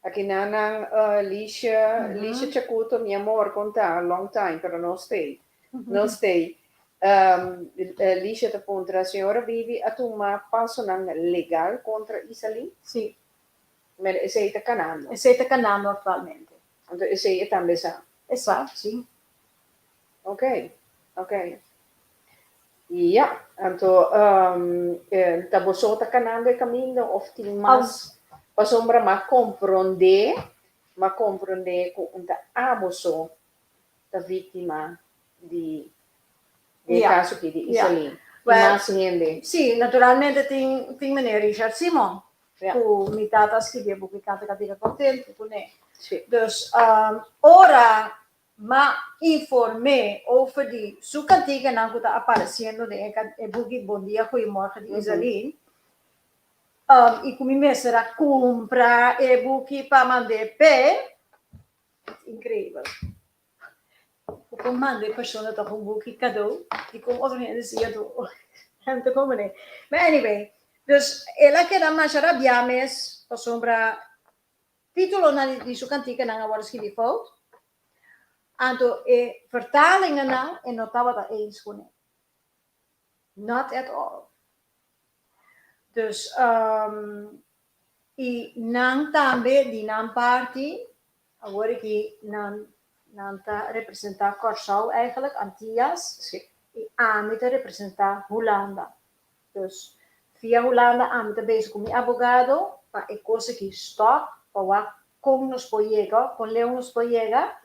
Aki nan nan Liesje, Liesje Chacuto, mi amor, kon ta? Long time, pero no stay. No stay. Liesje ta puntra, Señora Bibi a tuma pasonan legal kontra Isalin? Sí. Pero esei ta kanando? Esei ta kanando aktualmente. Anto esei e tambe sa? E sa, sí. Ok, ok. Ja, anto ta bo so ta kanando e kaminda of tin mas pasobra m'a komprondé, m'a komprondé ku un ta abo so ta víktima di di e kaso aki di Iselin. Tin mas hende. Sí, naturalmente tin tin meneer Richard Simon ku mi tata a skibi e buki Kanta Katika Kontentu kuné. Dus ora M'a inform'é over di su kantikanan ku ta aparesiendo den e buki Bon Dia Goeiemorgen di Iselin, i ku mi mester a kumpra e buki pa mand'é p'e. Inkreibel. Bo por manda e persona tòg un buki kadó i kon otro hende siña tur hende ta komo n'e. But anyway, dus el a keda masha rabiá mes pasobra Títulonan di su kantikanan a wòrdu skibí fout, anto e vertalingennan e no tabata eens kuné. Not at all. Dus, i nan tambe di nan parti, awor aki nan nan ta representá Kòrsou eigenlijk, Antias, i ami ta representá Hulanda. Dus via Hulanda ami ta bezig ku mi abogado pa e kos aki stòp, pa wak kon nos por yega, kon leu nos por yega,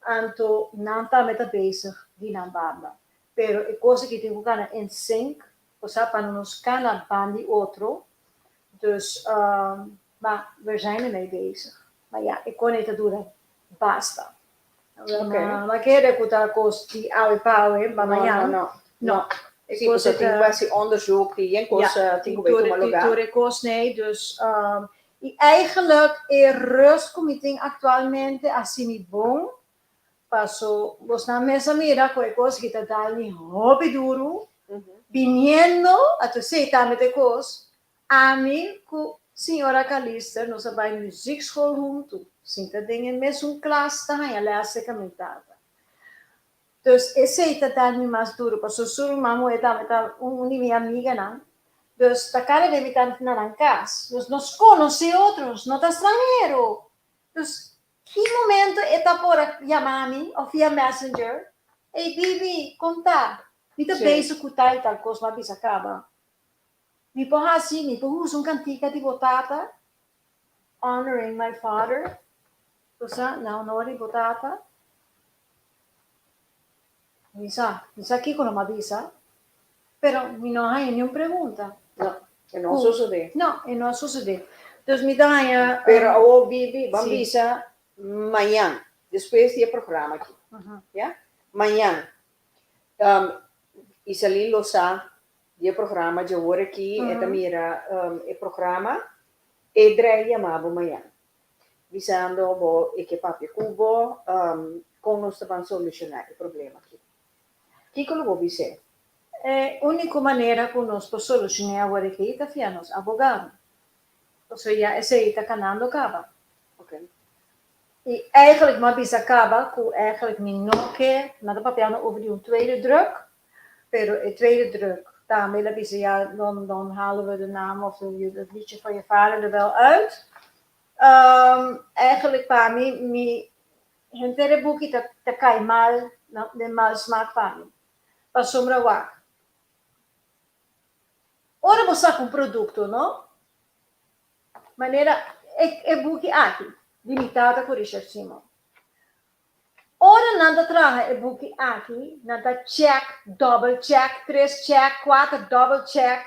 anto nan tambe ta bezig di nan banda. Pero e kos aki tin ku kana in sync, osea pa nos kana ban di otro, dus ma we zijn ermee bezig. Ma ya, e kon ei ta dura basta. Ma kere ku ta kos di awe pa awe, pa mañan. No, no, no. Sí, pasobra tin ku hasi onderzoek, tin yen kos tin ku bai tuma lugá. Tur e kos nei, dus i eigenlijk e rust ku mi tin aktualmente a hasi mi bon, paso bosnan mes a mira ku e kos aki ta dal mi hopi duru, biniendo, anto esei tambe ta e kos, Ami ku señora Calister nos a bai muziekschool huntu, sinta den e mesun klas ta haña lès serka mi tata. Dus esei ta dal mi mas duru pasobra su ruman muhé tambe ta un di mi amiganan. Dus ta kada bes mi ta na nan kas. Dus nos konosé otro, nos no ta stranhero. Dus ki momento e ta por a yama mi of via messenger, Ey Bibi, kon ta? Mi ta bezig ku tal i tal kos, mi a bisa kaba. Mi por hasi, mi por usa un kantika di bo tata, Honoring my father, bo sa, na honor di bo tata. Mi sa, mi sa kiko lo mi a bisa, pero mi no a haña niun pregunta. No, e no a sosodé. No, e no a sosodé. Dus mi ta haña. Pero awor Bibi, ban bisa mañan, despues di e programa aki, ya? Mañan, Isalin lo sa Di e programa dje awor aki e ta mira e programa e drei yama bo mañan bisando bo e ke papia ku bo. Kon nos ta ban solushoná e problema aki? Kiko lo bo bis'é? E úniko manera ku nos por solushoné awor aki ta fia nos abogado. Pasobra ya esei ta kanando kaba. I eigenlijk mi a bisa kaba ku eigenlijk mi no ke, nan ta papiando over di un tweede druk, pero e tweede druk tambe el a bisa ya dan dan halen we de naam of het liedje van je vader er wel uit. Eigenlijk pa mi, mi henter e buki ta ta kai mal den mal smaak pa mi. Pasobra wak, ora bo saka un produkto no, Manera e e buki aki di mi tata ku Richard Simon. Ora nan ta traha e buki aki, nan ta check, double check, tres check, kuater double check.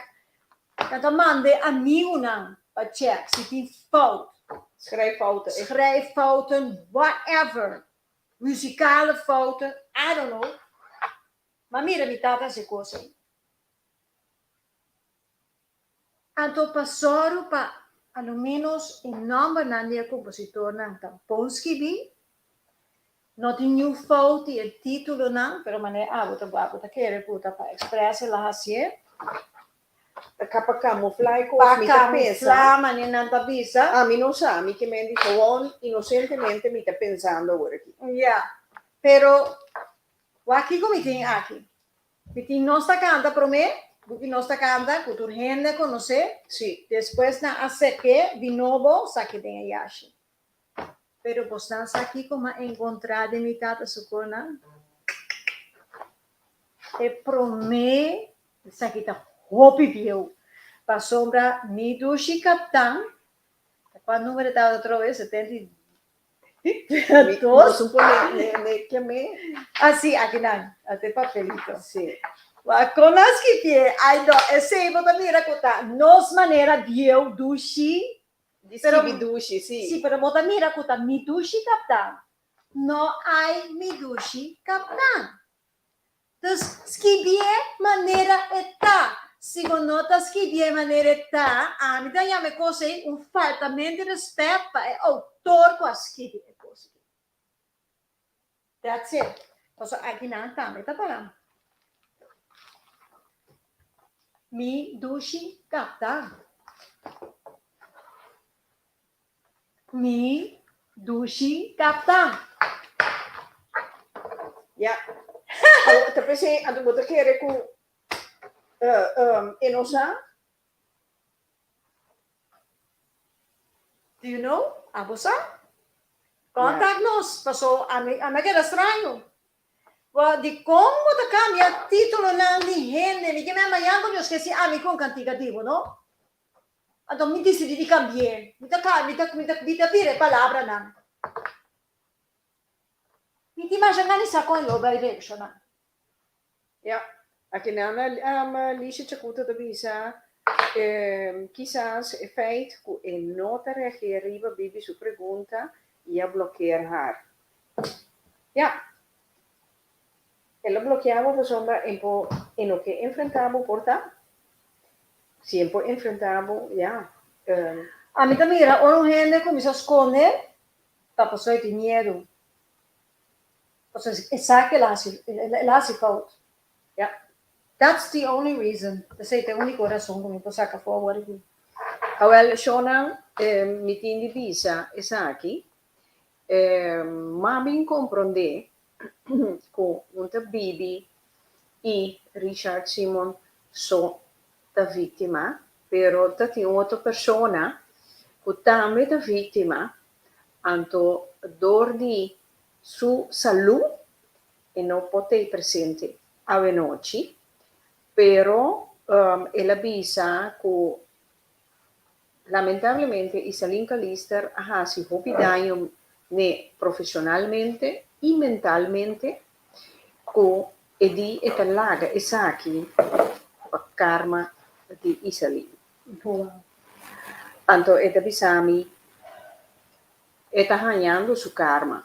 Nan ta manda e amigunan pa check si tin fout. Schrijffouten. Schrijffouten, whatever. Muzikale fouten, I don't know. Ma mira mi tata hasi e kos ei. Anto pa sòru pa a lo ménos e nòmbernan di e kompositornan ta bon skibí, no tin niun fout di e títulonan, pero manera abo ta abo ta kere ku ta pa èksprès el a hasié. Ta ka pa kamuflá e kos, Pa mi ta pensa. kamuflá manera nan ta bisa. Ami no sa, mi ke men di gewoon inosentemente mi ta pensando awor aki. Ya, pero wak kiko mi tin aki. Mi tin Nos Ta Canta promé, buki Nos Ta Canta ku tur hende a konosé. Sí. Despues nan a sek'é di nobo saki den e yashi. Pero bosnan sa kiko m'a enkontrá den mi tata su konan? E promé esaki ta hopi bieu, pasobra mi dushi kaptan, ta kua numero e tabata atrobe? 72. Nos un pone ne keme. Ah, sí, aki nan. Ate papelito. Sí. Wa kon nan skipié? Ai no, esei bo ta mira ku ta nos manera bieu dushi. Di skibi dushi, sí. Sí, pero bo ta mira ku ta mi dushi kaptan. No ai mi dushi kaptan. Dus skibié manera e ta. Si bo no ta skibié manera e ta, ami ta yama e kos ei un faltament di rèspèt pa e outor ku a skibi e kos ei. That's it. Pasobra akinan tambe ta para. Mi dushi kapta. Mi dushi kapta. Ya. Ta p'esei anto bo ta kere ku e no sa? Do you know? Abo sa? Contact nos, paso ami a keda straño. Bo dikon bo ta kambia titulonan di hende? Mi ke men mañan ku Dios ke si ami ku un kantika di bo, no? Anto mi disidí di kambi'é. Mi ta mi ta mi ta mi ta bira e palabranan. Mi tin masha analisá kon e lo bai reakshoná. Ja, akinan Alicia Chakuta ta bisa, Kisas e feit ku e no ta reageer riba Bibi su pregunta i a blokeer haar. Ja, el a blokea bo pasobra e por e no ke enfrentá bo por ta. Si e por enfrentá bo, ya. Ami ta mira ora un hende kuminsá skonde ta pasobra e tin miedu. Pasobra e sa ku el a hasi el a hasi fout. Ya. That's the only reason. Esei ta e úniko rason ku mi por saka afó awor aki. Awel, shownan, mi tin di bisa esaki. M'a bin komprondé ku un ta Bibi i Richard Simon so ta víktima, pero ta tin otro persona ku tambe ta víktima, anto dor di su salú e no por t'ei presente awenochi, pero el a bisa ku Lamentablemente Isalin Calister a hasi hopi daño n'e profesionalmente y mentalmente cu e di e ta laga esaki pa karma di Isalin. Anto e ta bisa mi e ta hañando su karma.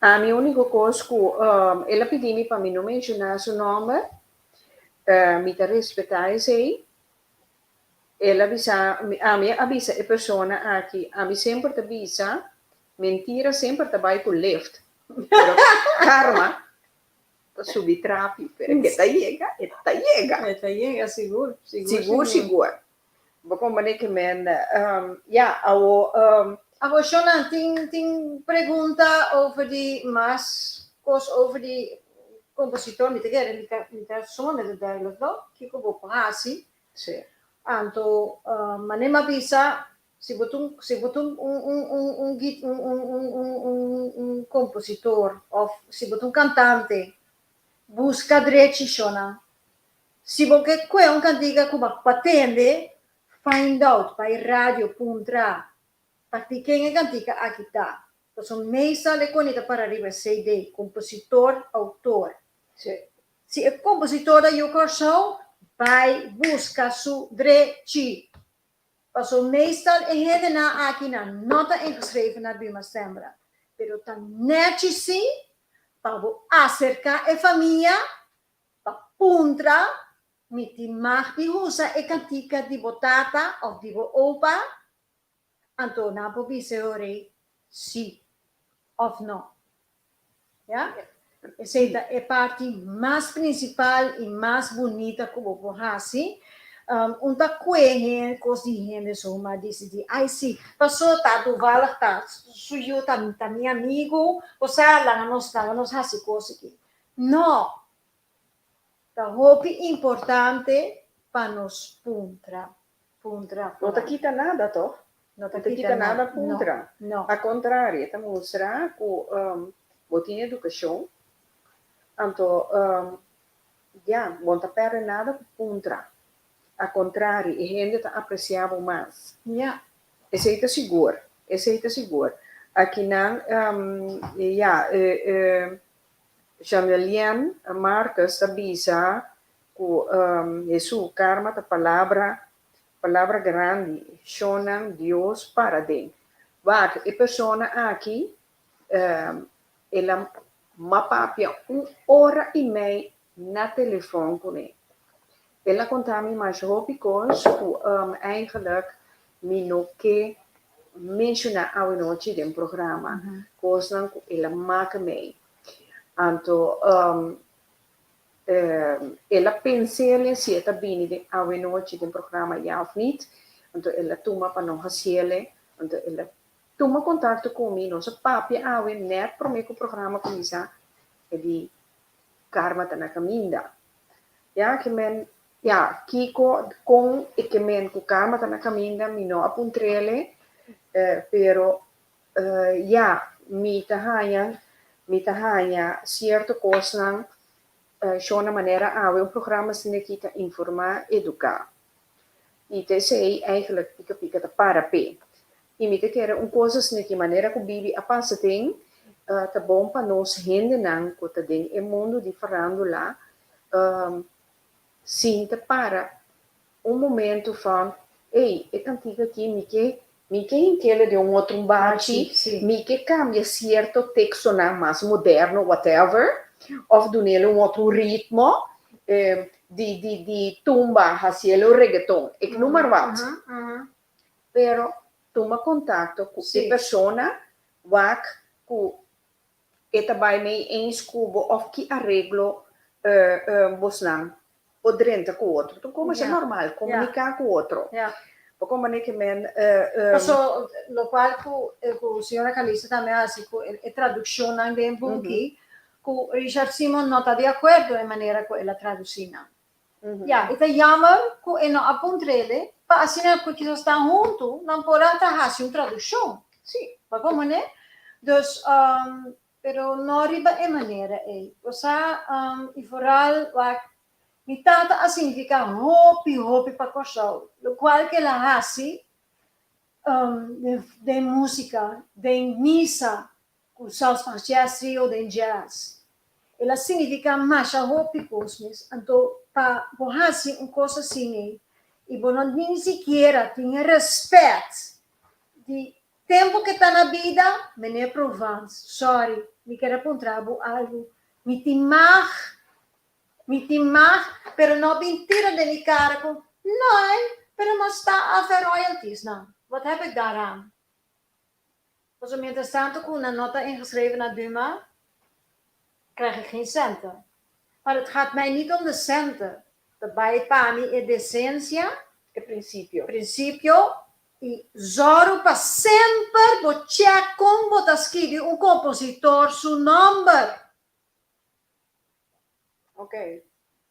Ami unico cos cu el a pidi mi pa mi no menciona su nomber, mi ta respeta esey. El a bisa, ami a bisa e persona aki, ami semper ta bisa, mentira semper ta bai ku lift. Pero karma ta subi trapi, pero ke ta yega, e ta yega. E ta yega, sigur, sigur, Sigur, sigur. Bo komprende ke men, ya, awo. Awo shownan tin tin pregunta over di mas kos over di kompositor, mi ta kere mi ta mi ta sumamente duidelijk no, kiko bo por hasi. Si. Anto manera mi a bisa Si bo ta un si bo ta un un un un un gui un un un un un un kompositor òf si bo ta un kantante, buska drechi shownan. Si bo ke kue un kantika ku bo a tende, find out, bai radio puntra pa di ken e kantika aki ta. Pasobra meestal e koni ta para riba e CD, kompositor, outor. Si e kompositor ta yu Kòrsou, bai buska su drechi. Paso meestal e hendenan aki nan no ta ingeschreven na Buma Sembra, pero ta nechi si pa bo acerca e famia pa puntra mi tin mag di usa e cantica di bo tata of di bo opa, anto nan por bisa e ora si of no. Ya? Esei ta e parti mas principal y mas bunita cu bo por haci. Un ta cue hen cos di hende so ma dicidi, ay si, paso ta toevallig ta su yu ta ta mi amigo, osea laga nos laga nos haci cos aki. No! Ta hopi importante pa nos puntra, puntra, No ta kita nada toch? No ta No ta kita kita nada nada, no, puntra. no. Al contrario, e ta mustra ku bo tin edukashon, anto ya, bo no ta pèrdè nada ku puntra. Al contrario, e hende ta apresiá bo mas. Ya. Esei ta sigur, esei ta sigur. Akinan, ya, Jean-William Marcus ta bisa ku Hesu, karma ta palabra Palabra grandi, shonnan Dios para den. Wak, e persona aki, el a ma papia un ora i mei na telefòn kuné. El a konta mi masha hopi kos ku eigenlijk mi no ke menshoná awenochi den programa, kosnan ku el a maka mei. Anto El a pens'ele si e ta bini den awenochi den programa ya of nit, anto el a tuma pa no hasiele, anto el a tuma kontakto ku mi, nos a papia awe nèt promé ku programa kuminsá, e di Karma ta na kaminda. Ya ke men, ya, kiko, kon e ke men ku Karma ta na kaminda mi no a puntr'ele, pero Ya, mi ta haña, mi ta haña sierto kosnan shona manera awe un programa asina aki ta informá, eduká. I ta esei eigenlijk Pika Pika ta para p'e. I mi ta kere un kos asina aki manera ku Bibi a pasa den, ta bon pa nos hendenan ku ta den e mundu di farándula sinta para un momento van, ey, e kantika aki mi ke, mi ke hinkele den un otro bachi, mi ke kambia sierto tekstonan mas moderno, whatever, of dunele un otro ritmo, di, di, di tumba hasiele un reggaeton, ik noem maar wat. Pero tuma kontakto ku e persona wak ku E ta bai mei eens ku bo òf ki areglo bosnan por drenta ku otro. Ta un komersa normal, komuniká ku otro. Bo komprende ke men. Paso lokual ku ku señora Calista tambe a hasi ku e tradukshonnan den buki ku Richard Simon no ta di akuerdo e manera ku el a tradusí nan. Ya, e ta jammer ku e no a puntr'ele pa asina ku kisas ta huntu nan por a ta hasi un tradukshon. Sí. Bo komprende? Dus, pero no riba e manera ei. Bo sa, i foral wak mi tata a signifiká hopi, hopi pa Kòrsou. Lokual ku el a hasi den músika, den misa, Ku Salsman Jazz Trio den jazz. El a signifiká masha hopi kos mes. Anto pa bo hasi un kos asin ei i bo no ni sikiera tin e rèspèt di tempu ke ta na bida, Meneer Provence, sorry, mi ker a puntra bo algu. Mi tin mag, mi tin mag, pero no bin tira den mi kara ku, No, pero mas ta af e royalties nan. Wat heb ik daaraan? Pasobra mientras tanto ku nan no ta ingeschreven na Duma. Krijg ik geen centen. Maar het gaat mij niet om de centen. Ta bai pa mi e desensia. E prinsipio. Prinsipio i zòru pa semper bo chèk kon bo ta skibi un kompositor su nòmber. Ok.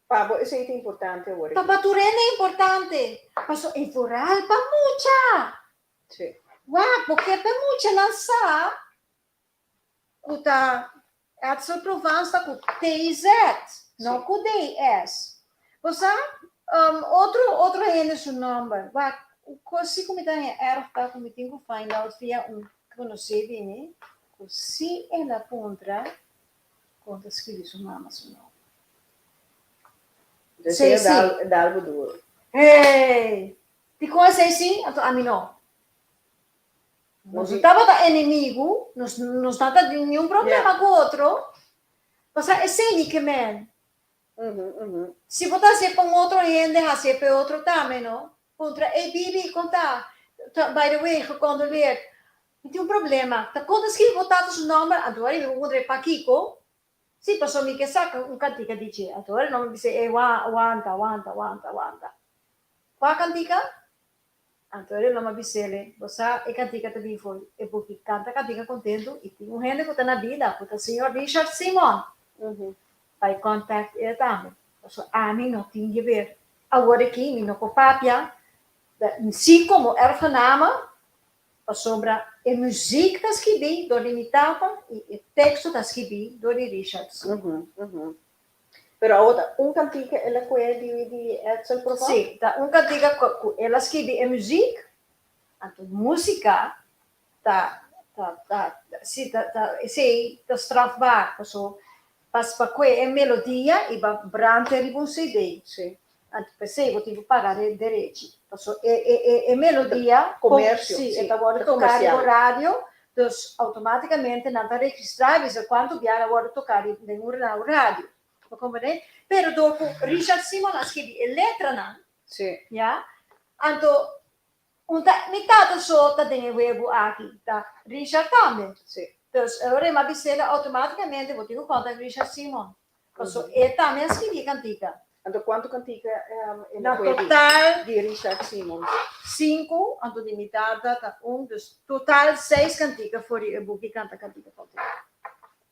Pa bo esei ta importante awor Pa aki. pa tur hende importante. Paso e vooral pa mucha. Sí. Wak, bo ke pa e muchanan sa ku ta Edsel Provence ta ku TZ, no ku DS. Bo sa, otro otro hende su nòmber. Wak, kos si ku mi ta haña erg ta ku mi tin ku find out via un konosí di mi ku si el a puntra kon ta skibi su mama su nòmber. Deseo dal dal bo duro. Hey! Dikon esei si, anto ami no. Nos no tabata enemigu, nos no tabata tin niun problema ku otro, pasobra esei mi ke men. Si bo ta hasié pa un otro hende, hasié pa e otro tambe, no? Puntra, Ey Bibi, kon ta? By the way, gecondoleerd. Mi tin un problema. Ta kon ta skibi bo tata su nòmber? Anto ora mi puntra e pakiko. Si, pasobra mi ke saka un kantika di dje. Anto ora e nòmber bisa, Ey, wanta, wanta, wanta, wanta. Kua kantika? Anto e loma bis'ele, Bo sa, e kantika ta bin for e buki Kanta Kantika Kontentu i tin un hende ku ta na bida ku ta señor Richard Simon. Bai contact e tambe. Pasobra ami no tin geber. Awor aki mi no por papia si komo erfgename pasobra e muziek ta skibí dor di mi tata i e teksto ta skibí dor di Richard Simon. Pero awor ta un kantika el a kohe di di Edsel Provence? Sí, ta un kantika ku el a skibi e muziek, anto músika ta ta ta sí ta ta esei ta strafbaar paso pas pa kohe e melodia i ba brante riba un CD. Sí. Anto p'esei bo tin ku paga derechi paso e e e e melodia Komersio, sí, sí, e ta wòrdu ta toká riba komersial. radio, dus outomátikamente nan ta registrá i bisa kuantu biaha a wòrdu toká den un radio. Bo comprende? Pero door cu Richard Simon a skibi e letranan, Sí. ya, anto un ta mi tata so ta den e webu aki, ta Richard tambe. Sí. Dus e ora e m'a bis'el automaticamente bo tin cu contact Richard Simon, paso e tambe a skibi e cantica. Anto cuanto cantica e Na na koe di total di Richard Simon? Cinco, anto di mi tata ta un, dus total seis cantica for di e buki Canta Cantica Contento.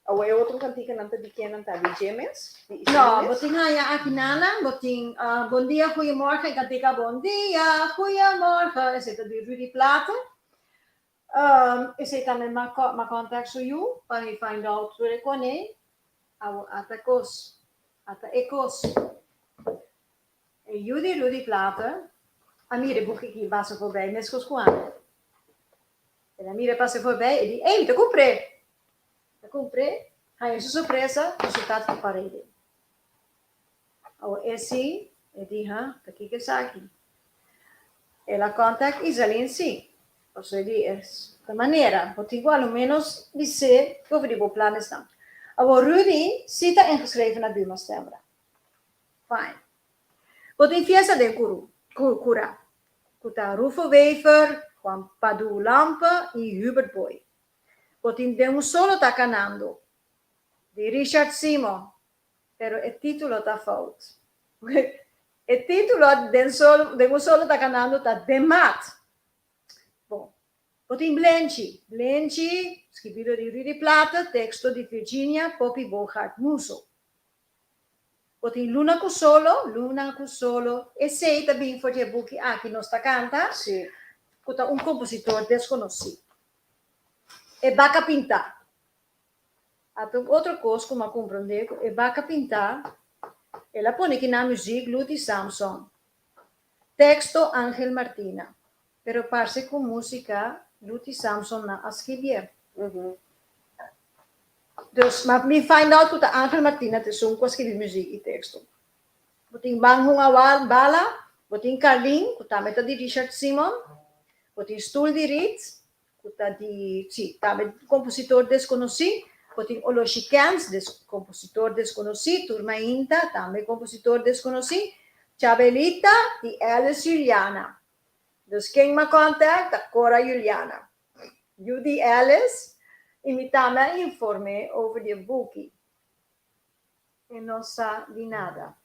Awo e otro kantikanan ta di kennan ta? Di dje mes? Di No, Isley bo mes? tin haña aki nanan, bo tin Bon dia, goeiemorgen, e kantika Bon dia, goeiemorgen, esei ta di Rudy Plaate. Esei tambe m'a m'a contact su yu pa mi find out tur e kone. Awo ata kos, ata e kos. E yu di Rudy Plaate a mira e buki aki pasa forbij meskos ku ami. El a mira pasa forbij e di, Ey, mi ta kumpr'é! Ta kumpr'é, haña su sorpresa ku su tata ta para ei den. Awor e si, e di, Ha, ta kiko esaki? El a contact Izaline si, pasobra e di, Es ta manera, bo tin ku a lo ménos bis'é over di bo planesnan. Awor Rudy si ta ingeschreven na Buma Stemra. Fine. Bo tin fiesta den kuru, ku kura, ku ta Rufo Wever, Juan Padu Lampe i Hubert Booi. Bo tin Den un solo ta kanando, di Richard Simon, pero e titulo ta fout. E titulo Den solo, Den un solo ta kanando ta Den mat. Bon, bo tin Blenchi, Blenchi, skibí dor di Rudy Plaate, teksto di Virginia Poppy Boogaard Muso. Bo tin Luna ku Solo, Luna ku Solo, esei ta bin for di e buki aki Nos Ta Kanta, ku ta un kompositor deskonosí. E baka pintá. Ata un otro kos ku mi a komprondé ku e baka pintá, el a pone kinan muzik Luti Samson, teksto Angel Martina, pero parse ku músika Luti Samson nan a skibié. Dus, ma mi find out ku ta Angel Martina ta esun ku a skibi muzik i teksto. Bo tin Ban Hunga Bala, bo tin Carlin, ku tambe ta di Richard Simon, bo tin Stoel di Riet, ku ta di, si, tambe kompositor deskonosí, bo tin Oloshi Kens, des, kompositor deskonosí, Tur Mainta, tambe kompositor deskonosí, Chabelita di Alice Juliana. Dus ken m'a contact ta Cora Juliana. Yu di Alice, i mi tambe a inform'é over di e buki. E no sa di nada.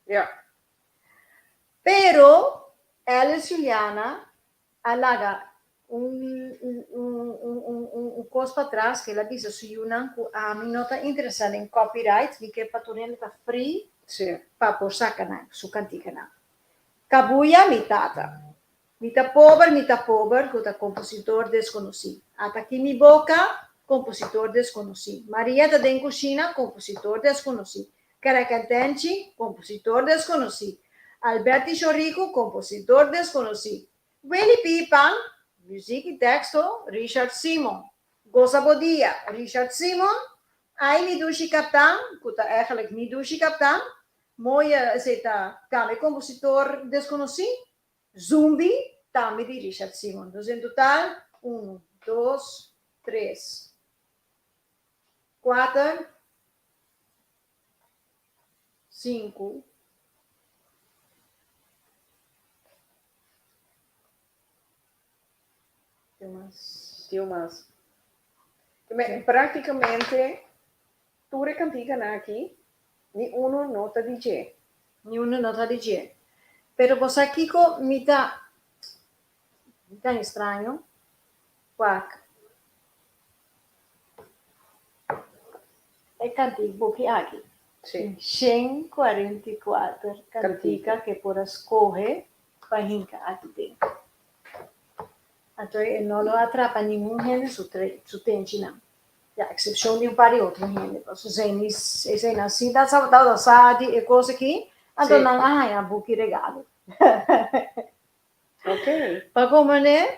Ja. Pero Alice Juliana a laga un un un un un un kos patras ku el a bisa su yunan ku ami no ta interesá den copyright, mi ke pa tur hende ta free pa por saka nan su kantikanan. Kabuya mi tata. Mi ta pober, mi ta pober, ku ta kompositor deskonosí. Ata ki mi boka, kompositor deskonosí. Maria ta den kushina, kompositor deskonosí. Karakantenchi, kompositor deskonosí. Alberti Shoriku, kompositor deskonosí. Willy Pipan, muzik i teksto, Richard Simon. Gosa bo dia, Richard Simon. Ai mi dushi kaptan, ku ta eigenlijk mi dushi kaptan. Mooie, esei ta tambe kompositor deskonosí. Zumbi, tambe di Richard Simon. Dus en total, unu, dos, tres, kuater, sinku, tin mas. Tin mas. Práktikamente tur e kantikanan aki Ni uno no ta di dje. Ni uno no ta di dje. Pero bo sa kiko mi ta mi ta estraño? Wak e kantik buki aki. Sí. 144 kantika ke por a skohe pa hinka aki den. Anto e no lo atrapa ningun hende su su tenchinan. Ya, eksepshon di un par di otro hende, pasobra esei ni eseinan sí ta tabata sa di e kos aki, anto nan a haña buki regalo. Ok. Pa komprendé?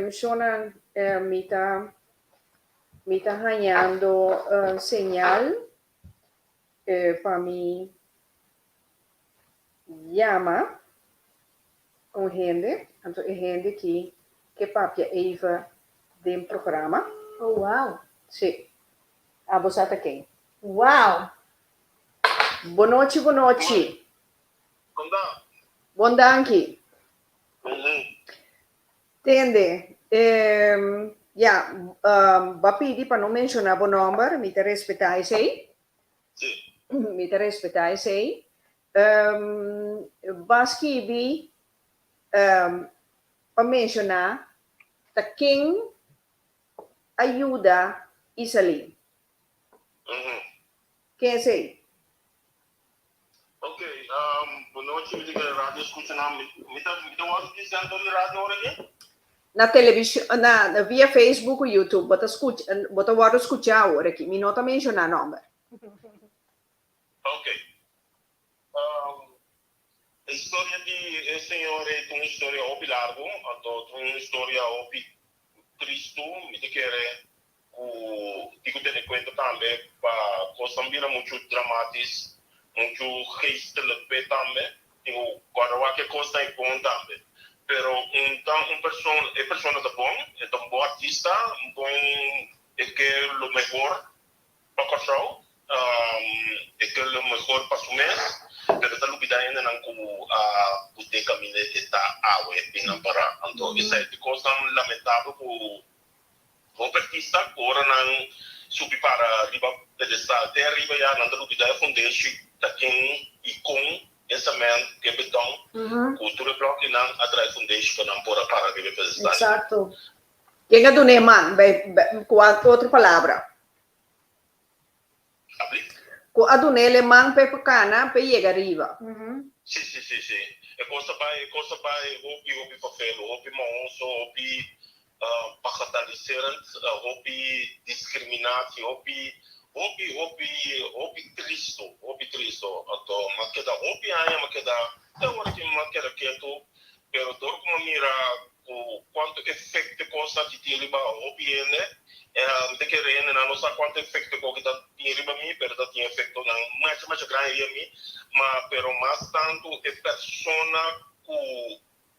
Shona, mi ta mi ta hañando señal pa mi yama un hende, anto e hende ki ke papia even den programa. Oh wow. Sí. Abo sa ta ken. Wow. Bonochi bonochi. Kon ta? Bon danki. Tende, ya, bo a pidi pa no menshoná bo nòmber, mi ta respetá esei. Sí. Mi ta respetá esei. Bo a skibi pa menshoná ta ken a yuda Isalin. Ken esei? Ok, bonochi mi ta kere radio skucha nan. Mi ta mi ta wòrdu present dor di radio ora aki? Na televishon, na via Facebook ku YouTube bo ta skucha, bo ta wòrdu skuchá awor aki. Mi no ta menshoná nòmber. Ok. E historia di e señor ei ta un historia hopi largu, anto ta un historia hopi tristu. Mi ta kere ku tin ku tene kuenta tambe pa kosnan bira muchu dramatis, muchu geestelijk p'e tambe. Tin ku kòrda wak e kosnan ei bon tambe. Pero un ta un persona, e persona ta bon, e ta un bon artista, un bon, e ke lo mehor Pa Kòrsou e ke lo mehor pa su mes, pero ta lubidá hendenan ku a put'é kaminda e ta awe den nan pará. Anto esei ta kosnan lamentabel ku hopi artista ku ora nan subi para riba pedestal te ariba ya nan ta lubidá e fundeshi ta ken i kon e sement ku e beton ku tur e blòkinan a traha e fundeshi pa nan por a para riba e pedestal. Eksakto. Ken a dun'é man, ku otro palabra? Ku a dun'é e man p'e por kana p'e yega riba. Sí, sí, sí, sí. E kos a bai, e kos a bai hopi, hopi vervelu, hopi mahoso, hopi bagataliserend, hopi discriminatie, hopi, hopi, hopi, hopi tristo, hopi tristo. Anto m'a keda hopi aña, m'a keda, te ora ki m'a keda ketu, pero dor ku m'a mira Ku kuantu efekto e kos aki tin riba hopi hende? Mi ta kere hendenan no sa kuantu efekto e koki ta tin riba mi, pero ta tin efektonan masha masha grandi riba mi. Ma pero mas tantu e persona ku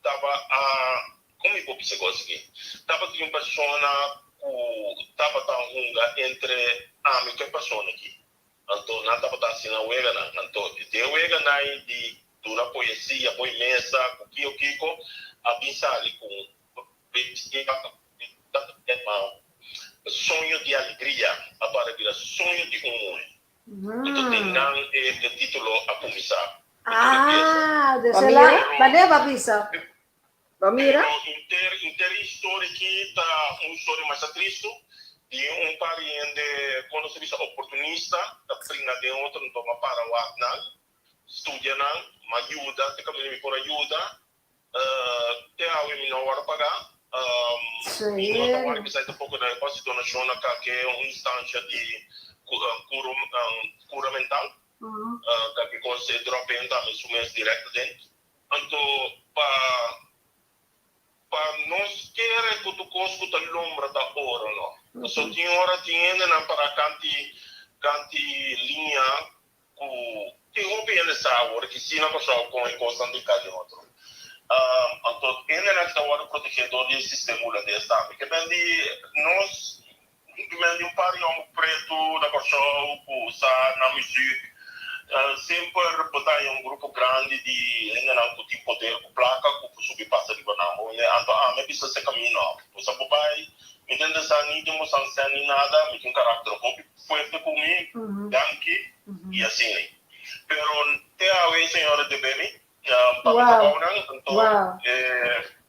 taba a, kon mi por bisa e kos aki? Tabatin un persona ku tabata hunga entre ami ku e persona aki. Anto nan tabata hasi nan weganan. Anto den weganan di duna poesia, poi mesa ku kio kiko, a bin sali ku un soño di alegria, a para bira soño di un muhe. Anto den nan e título a kuminsá. Ah, dus el a, wanneer bo a bisa? Bo mira? Pero inter inter e historia aki ta un historia masha tristu di un par di hende kon nos ta bisa oportunista ta bringa den otro anto m'a para wak nan studia nan m'a yuda te kaminda mi por a yuda te awe mi no a wòrdu paga mi no ta wòrdu bisa tampoko na e kos di donashon na kake un instansha di kura mental kake kos e drop in tambe su mes dirèkt aden. Anto pa pa nos kere ku tur kos ku ta lombra ta oro no. Pasobra tin ora tin hendenan para kanti kanti liña ku tin hopi hende sa awor ki si na Kòrsou kon e kosnan di ka den otro. Anto hendenan ki ta wòrdu protegé dor di e sistema hulandes tambe. Ke men di nos Ke men di un par di hòmber pretu na Kòrsou ku sa nan muzik. Semper bo ta haña un grupo grandi di hendenan ku tin poder ku plaka ku por subi pasa riba nan. Bo hende anto ami a bisa se kamino. Bo sa bo bai, mi ta interesá ni den bo sansen ni nada, mi tin un karakter hopi fuerte ku mi, danki i asina. Pero te awe e señora debe mi pa mi trabounan, anto e.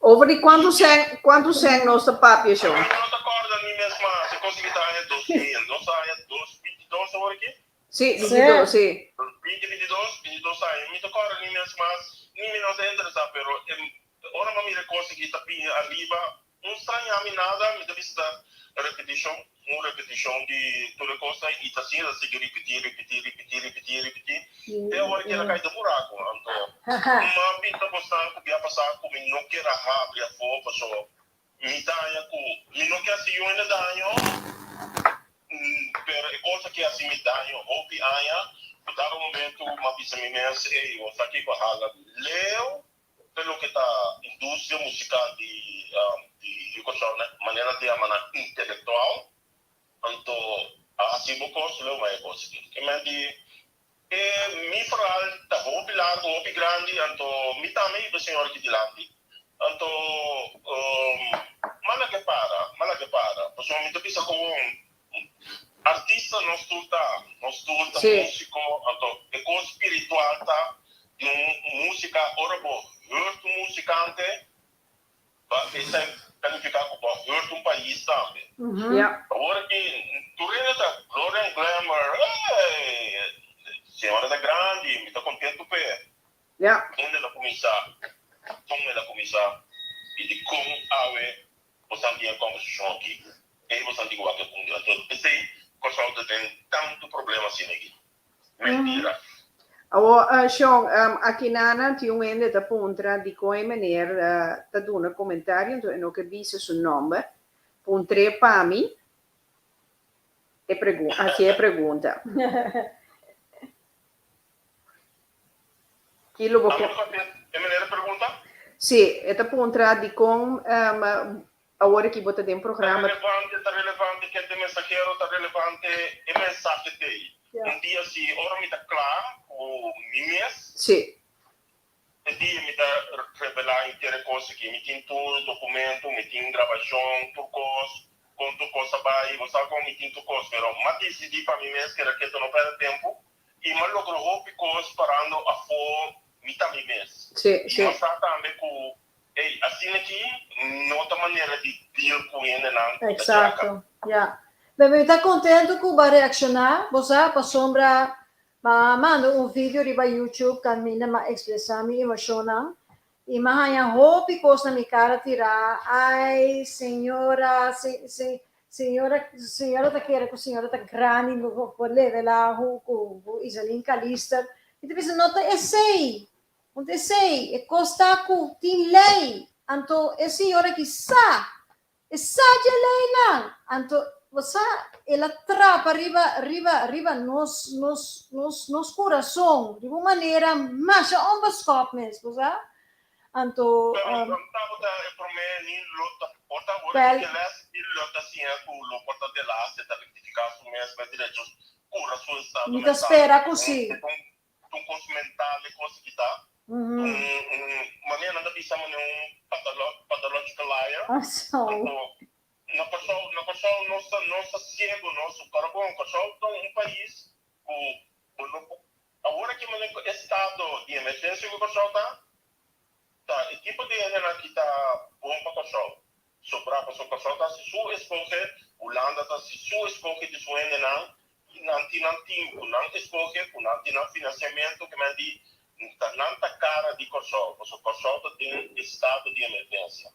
Over di kuantu sèn, kuantu sèn nos ta papia shon? Mi no ta kòrda mi mes mas, e konsegui ta aña 2000, nos ta aña 2022 awor aki? Sí, 22, sí. 2022, 22 aña, mi ta kòrda mi mes mas, ni mi no ta interesá, pero e ora mi a mira e kos aki ta bini ariba, Un straña mi nada, mi ta bisa ta repetishon, un repetishon di tur e kosnan i ta asina ta sigui ripití, ripití, ripití, ripití, ripití, te ora ki el a kai den buraku. Anto, mi a bisa bosnan ku bia pasá ku mi no kier a habri afó paso mi daña ku mi no ke hasi yu hende daño, pero e kos aki a hasi mi daño hopi aña, ku dado momento mi a bisa mi mes, ey, bo sa kiko a hala leu. Te loke ta industria musical di di yu Kòrsou na manera di yama nan intelektual, anto a hasi bo kos leu mas e kos aki. Ke men di e mi verhaal ta hopi largu, hopi grandi, anto mi tambe iba señor aki dilanti, anto m'a laga e para, m'a laga e para, pasobra mi ta bisa ku Artista nos tur ta, nos tur ta musico, anto e cos spiritual ta di un musica, ora bo hoort un musicante, ba esai ta nifica cu bo a hoort un pais tambe. Awor aki tur hende ta gloria and glamour, ey, señora ta grandi, mi ta contento p'e. Unda el a cuminsa, con el a cuminsa y dicon awe Bosan tin e kòmbersashon aki, ei bosan tin ku wak e punto. Anto p'esei Kòrsou ta den tantu problema asina aki. Mentira. Awor, Shon, akinanan tin un hende ta puntra dikon e meneer ta duna komentario, anto e no ke bisa su nòmber. Puntr'é pa mi e hasi e pregunta. Ki lo bo Amo papia e manera pregunta? Sí, e ta puntra dikon awor aki bo ta den programa. Ta relevante, ta relevante ken ta e mensahero, ta relevante e mensahe t'ei. Un dia si ora mi ta kla ku mi mes, e dia mi ta revelá henter e kos aki. Mi tin tur dokumento, mi tin grabashon, tur kos, kon tur kos a bai, bo sa kon mi tin tur kos. Pero m'a disidí pa mi mes keda ketu no pèrdè tempu. I m'a logra hopi kos parando afó mi ta mi mes. I m'a sa tambe ku, ey, asina aki no ta manera di deal ku hendenan ku ta djaka. Exacto, ya. Pero mi ta contento cu bo a reacciona, bo sa, pasobra bo a manda un video riba YouTube caminda m'a expresa mi emocionnan y m'a haña hopi cos na mi cara tira, ay, señora, se, se, Señora señora ta kere ku señora ta grandi bo por levela hu ku ku Iselin Calister. Mi ta bisa no ta esei, no ta esei, e kos ta ku tin lei, anto e señora ki sa, e sa dje leinan, anto bo sa el a trapa riba riba riba nos nos nos nos kurason riba un manera masha onbeskòp mes, bo sa. Anto, Pero no tabata e promé ni lo ta por ta ora di ke les i lo ta siña ku lo por ta de laatste ta rektifiká su mes pa e derechos kura su estado Mi ta mental. spera ku sí. Ta un kos mental e kos aki ta. Ta un manera nan ta bisa manera un pathological liar. Anto na Kòrsou na Kòrsou nos ta nos ta siego nos. Kòrda bon Kòrsou ta un pais. Ku bo no por awor aki manera ku estado di emergensia ku Kòrsou ta, ta e tipo di hendenan ki ta bon pa Kòrsou. Sobrá pasobra Kòrsou ta hasi su eskohe, Hulanda ta hasi su eskohe di su hendenan i nan tin nan tim ku nan eskohe, ku nan tin nan finansiamentu ke men di ta nan ta kara di Kòrsou pasobra Kòrsou ta den estado di emergensia.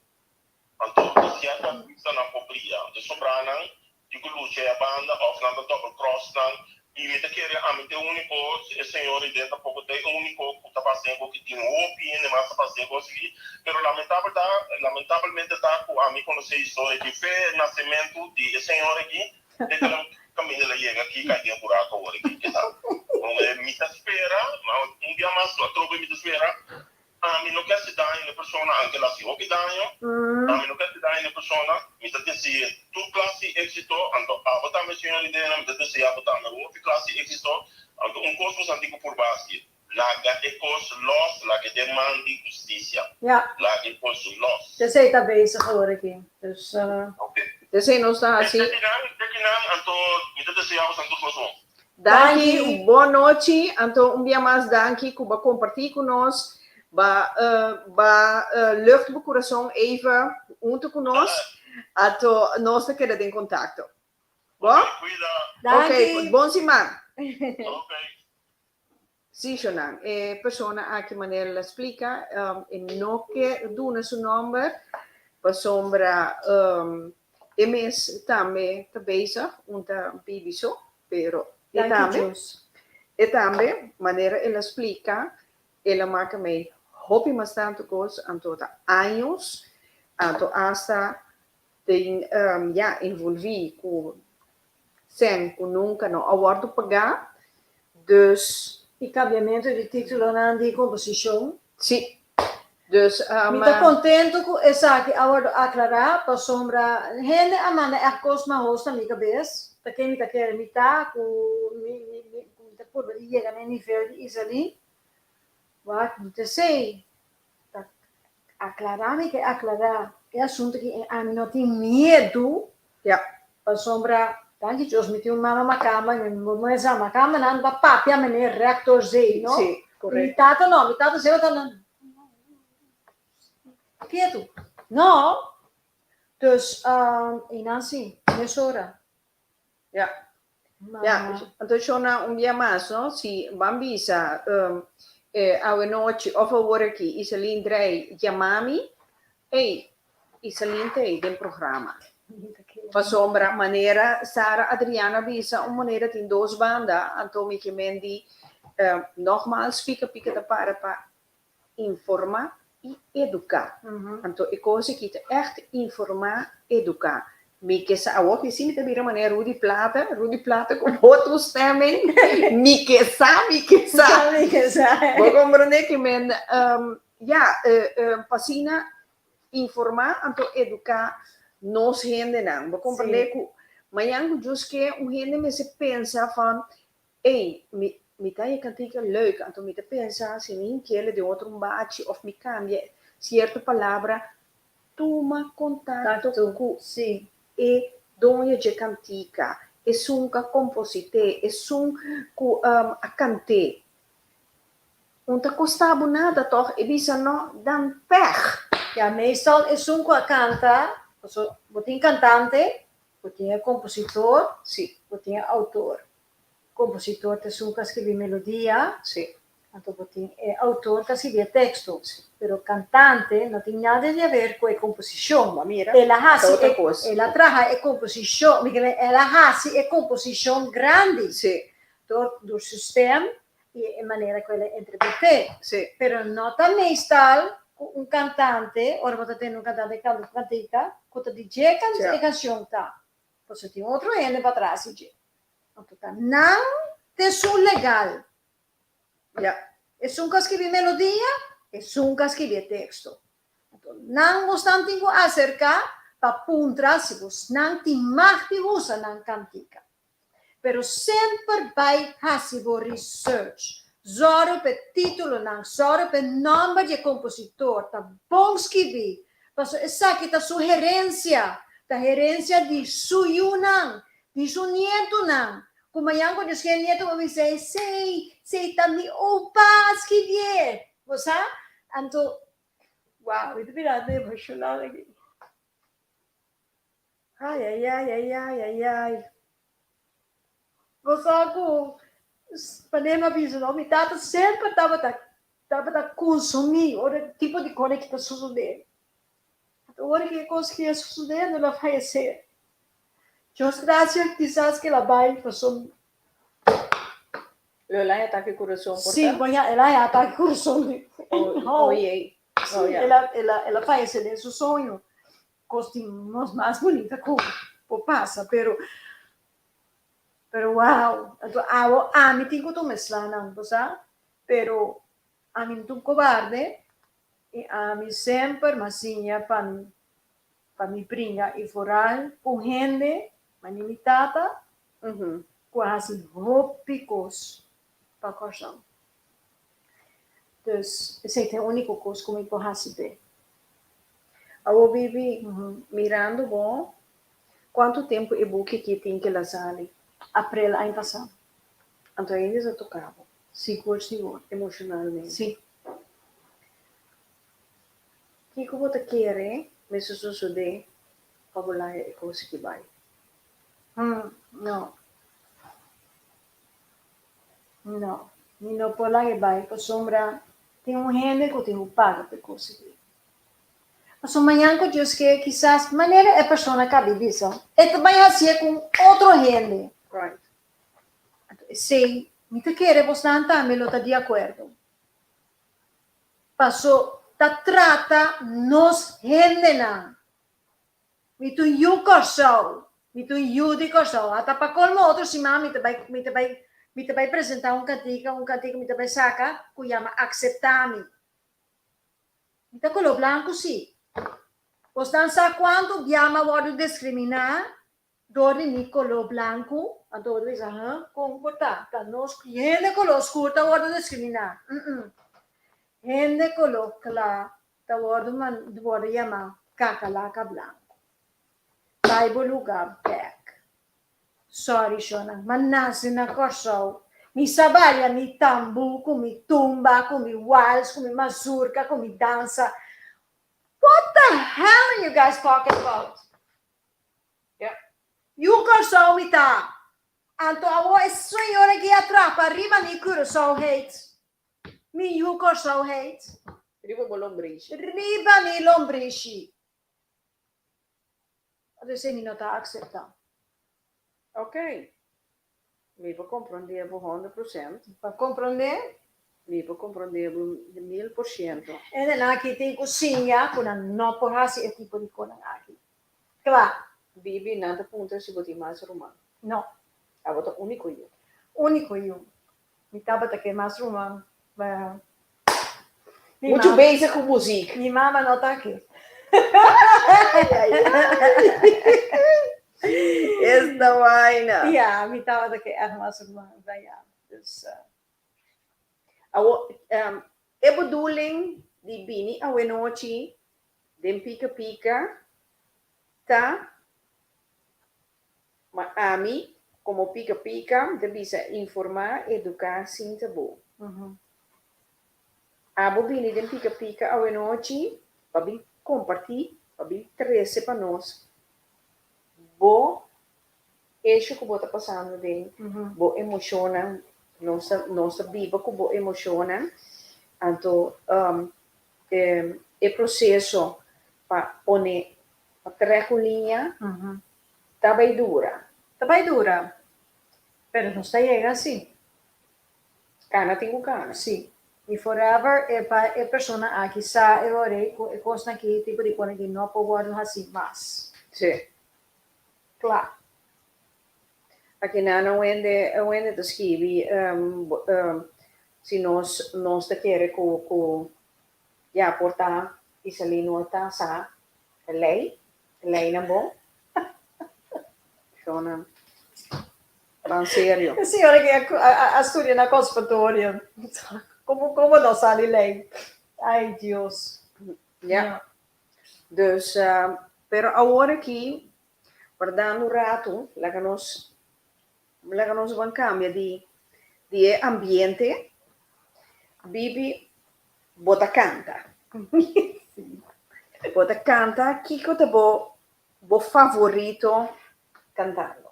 Anto ta sierto artistanan por bria. Anto e sobranan tin ku lucha e banda òf nan ta double cross nan. I mi ta kere ami ta e úniko, e señor ei den tampoko ta e úniko ku ta pasa den ku tin hopi hende mas ta pasa den kos aki. Pero lamentabel ta, lamentabelmente ta ku ami konosé historia di fe nasementu di e señor aki te ku el kaminda el a yega aki kai den buraku awor aki. Ke sa? Mi ta spera, un dia mas atrobe mi ta spera Ami no ke hasi daño na e persona, anke el hasi hopi daño. Ami no ke hasi daño na e persona. Mi ta desea tur klas di éksito. Anto abo tambe, señor Lidena, mi ta desea abo tambe hopi klas di éksito. Anto un kos bo santi ku purba hasi, laga e kos lòs, laga e den man di hustisia. Laga e kos lòs. Esei ta bezig awor aki. Dus. Esei nos ta hasi. Te kinan, te kinan, anto mi ta desea bo santu kos bon. Danki, bon nochi. Anto un bia mas danki ku bo a kompartí ku nos. Ba ba lucht bo kurason even huntu ku nos. Anto nos ta keda den kontakto. Bo? Danki. Ok, bon siman. Sí, Shonan, e persona aki manera el a splika, e no ke duna su nòmber pasobra e mes tambe ta bezig, un ta bibi so, pero e tambe, e tambe manera el a splika, el a maka mei hopi mas tantu kos, anto ta años, anto asta den ya envolví ku Sèn ku nunka no a wòrdu pagá, dus. E kambiamentu di títulonan di komposishon. Sí. Dus. Mi ta kontentu ku esaki a wòrdu aklará, pasobra hende a manda ègt kos mahos na mi kabes, ta ken mi ta kere mi ta, ku mi mi ta purba di yega na e nivel di Izaline. Wak, mi ta esei. Ta aklará mi ke aklará e asuntu ki ami no tin miedu. Ja. Pasobra danki Dios mi tin un mama makamba i mi mesa makamba nan ta papia meneer rector zei no. Sí, correcto. Mi tata no, mi tata semper ta nan ketu. No, dus i nan si, mesora. Ja. Ja, anto shona un bia mas, no? Si ban bisa awe nochi of awor aki Iselin Drey yama mi, ey, Iselin ta ey den programa. Pasobra manera Sara Adriana bisa un moneda tin dos banda, anto mi ke men di nogmaals pika pika ta para pa informa i eduká. Anto e kos aki ta ègt informá, eduká. Mi ke sa awor ki si mi ta bira manera Rudy Plata, Rudy Plata ku bo toestemming, mi ke sa, mi ke sa. Mi ke sa. Bo komprendé ki men, ya, pa asina informá anto eduká nos hendenan. Bo komprendé ku mañan ku Dios ke un hende mester pensa van Ey, mi mi ta e kantika leuk, anto mi ta pensa si mi hinkiel den otro un bachi of mi kambia sierto palabra, tuma kontakto ku e doño dje kantika, esun ku a komposit'é, esun ku a kant'é. Un ta kosta bo nada tòg? E bisa no, dan pèg. Ya, meestal esun ku a kanta, paso bo tin kantante, Bo tin e kompositor. Sí. Bo tin e outor. Kompositor ta esun ku a skirbi melodia. Sí. Anto bo tin e outor ku a skirbi e teksto. Sí. Pero kantante no tin nada di haber ku e komposishon. Bo a mira? El a hasi Ta otro e, kos. el a traha e komposishon, mi kere el a hasi e komposishon grandi. Sí. Dor dor su stem i e manera ku el a interpret'é. Sí. Pero no ta meestal ku un kantante, ora bo ta tende un kantante kanta un kantika, ku ta di dje e kanshon ta. Pasobra tin otro hende patras di dje. Anto ta nan ta esun legal. Ya. Esun ku a skibi melodia, esun ku a skibi e teksto. Anto nan bosnan tin ku aserká pa puntra si bosnan tin mag di usa nan kantika. Pero semper bai hasi bo research. Zòru p'e titulonan, zòru p'e nòmber di e kompositor ta bon skibí, pasobra esaki ta su herensia, ta herensia di su yunan, di su nietunan. Ku mañan ku Dios kere nieto bo bisa esei, esei ta mi opa a skibié. Bo sa? Anto, wow, mi ta birando emoshonal aki. Ai, ai, ai, ai, ai, ai, ai. Bo sa ku, manera mi a bisa no, mi tata semper tabata tabata konsumí ora tipo di kos aki ta sosodé. Anto ora ku e kos aki a sosodé, el a fayesé. Dios gracia kisas ke el a bai pasobra. Lo el a haña atake kurason por ta? Sí, bo el a haña atake kurason. Oh, jei. Sí, el a, el a, el a fayesé den su soño. Kos di nos mas bunita ku por pasa, pero, pero wow. Anto awo ami tin ku tuma e slanan, bo sa? Pero ami no ta un kobarde i ami semper m'a siña pa mi pa mi bringa i foral ku hende mane mi tata ku a hasi hopi kos pa Kòrsou. Dus esei ta e úniko kos ku mi por hasi p'e. Awor Bibi, mirando bo, kuantu tempu e buki aki tin ke la sali? Aprel aña pasá. Anto ainda ta toka bo? Sigur, sigur. Emoshonalmente? Si. Kiko bo ta kere mester sosodé pa bo laga e kos aki bai? Hm, no. No, mi no por laga e bai pasobra tin un hende ku tin ku paga pa e kos aki. Pasobra mañan ku Dios ke, kisas manera e persona kabi bisa, e ta bai hasié ku un otro hende. Right. Anto esei, mi ta kere bosnan tambe lo ta di akuerdo. Paso ta trata nos hendenan. Mi ta un yu Kòrsou, mi ta un yu di Kòrsou. Ata pa kolmo otro siman mi ta bai mi ta bai mi ta bai presentá un kantika, un kantika mi ta bai saka ku yama Akseptá Mi. Mi ta koló blanku sí. Bosnan sa kuantu bia mi a wòrdu diskriminá Dor di mi koló blanku, anto bo ta bisa, huh, kon por ta? Ta nos hende koló skur ta wòrdu diskriminá? Mm-mm. Hende koló kla ta wòrdu wòrdu yamá kakalaka blanku. Bai bo lugá bèk. Sòri shònan, m'a nase na Kòrsou. Mi sa balia mi tambú ku mi tumba, ku mi wals, ku mi mazurka, ku mi dansa. What the hell are you guys talking about? Ja. Yu Kòrsou mi ta. Anto awor e señora aki a trapa riba mi Curaçaoheid. Mi yu Kòrsouheid. Riba bo lombrishi. Riba mi lombrishi. Anto esei mi no ta akseptá. Ok. Mi por komprondé bo 100%. Pa komprondé? Mi por komprondé bo 1000%. Hendenan aki tin ku siña ku nan no por hasi e tipo di konan aki. Kla. Bibi, nan ta puntra si bo tin mas ruman. No. Abo ta úniko yu. Úniko yu. Mi tabata ke mas ruman, ma mi Muchu mama. bezig ku muzik. Mi mama no ta aki. Esta vaina. Ya, mi tabata ke ègt mas ruman, ma ya. Dus. Awor, e bedoeling di bini awenochi den Pika Pika ta Ma ami, komo Pika Pika, mi ta bisa informá, eduká sin tabú. Abo bini den Pika Pika awenochi pa bin kompartí, pa bin trese pa nos bo esho ku bo ta pasando den, bo emoshonnan, nos ta nos ta biba ku bo emoshonnan, anto e proseso pa pone, pa trèk un liña Ta bai dura. Ta bai dura. Pero nos ta yega si. Kana tin ku kana. Si. I forever e pa e persona aki sa e ora ei ku e kosnan aki, e tipo di kosnan aki no por wòrdu hasi mas. Si. Kla. Aki nan un hende un hende ta skibi si nos nos ta kere ku ku ya por ta Isalino ta sa e lei. Lei nan bon. Shona. Ban serio. E señora que a studia na conservatorio. Como, como no sali lei? Ay, Dios. Ja. Dus, pero awor aki, wardando un ratu, laga nos. Laga nos ban kambia di di e ambiente. Bibi, bo ta kanta. Bo ta kanta, kiko ta bo bo favorito kantando?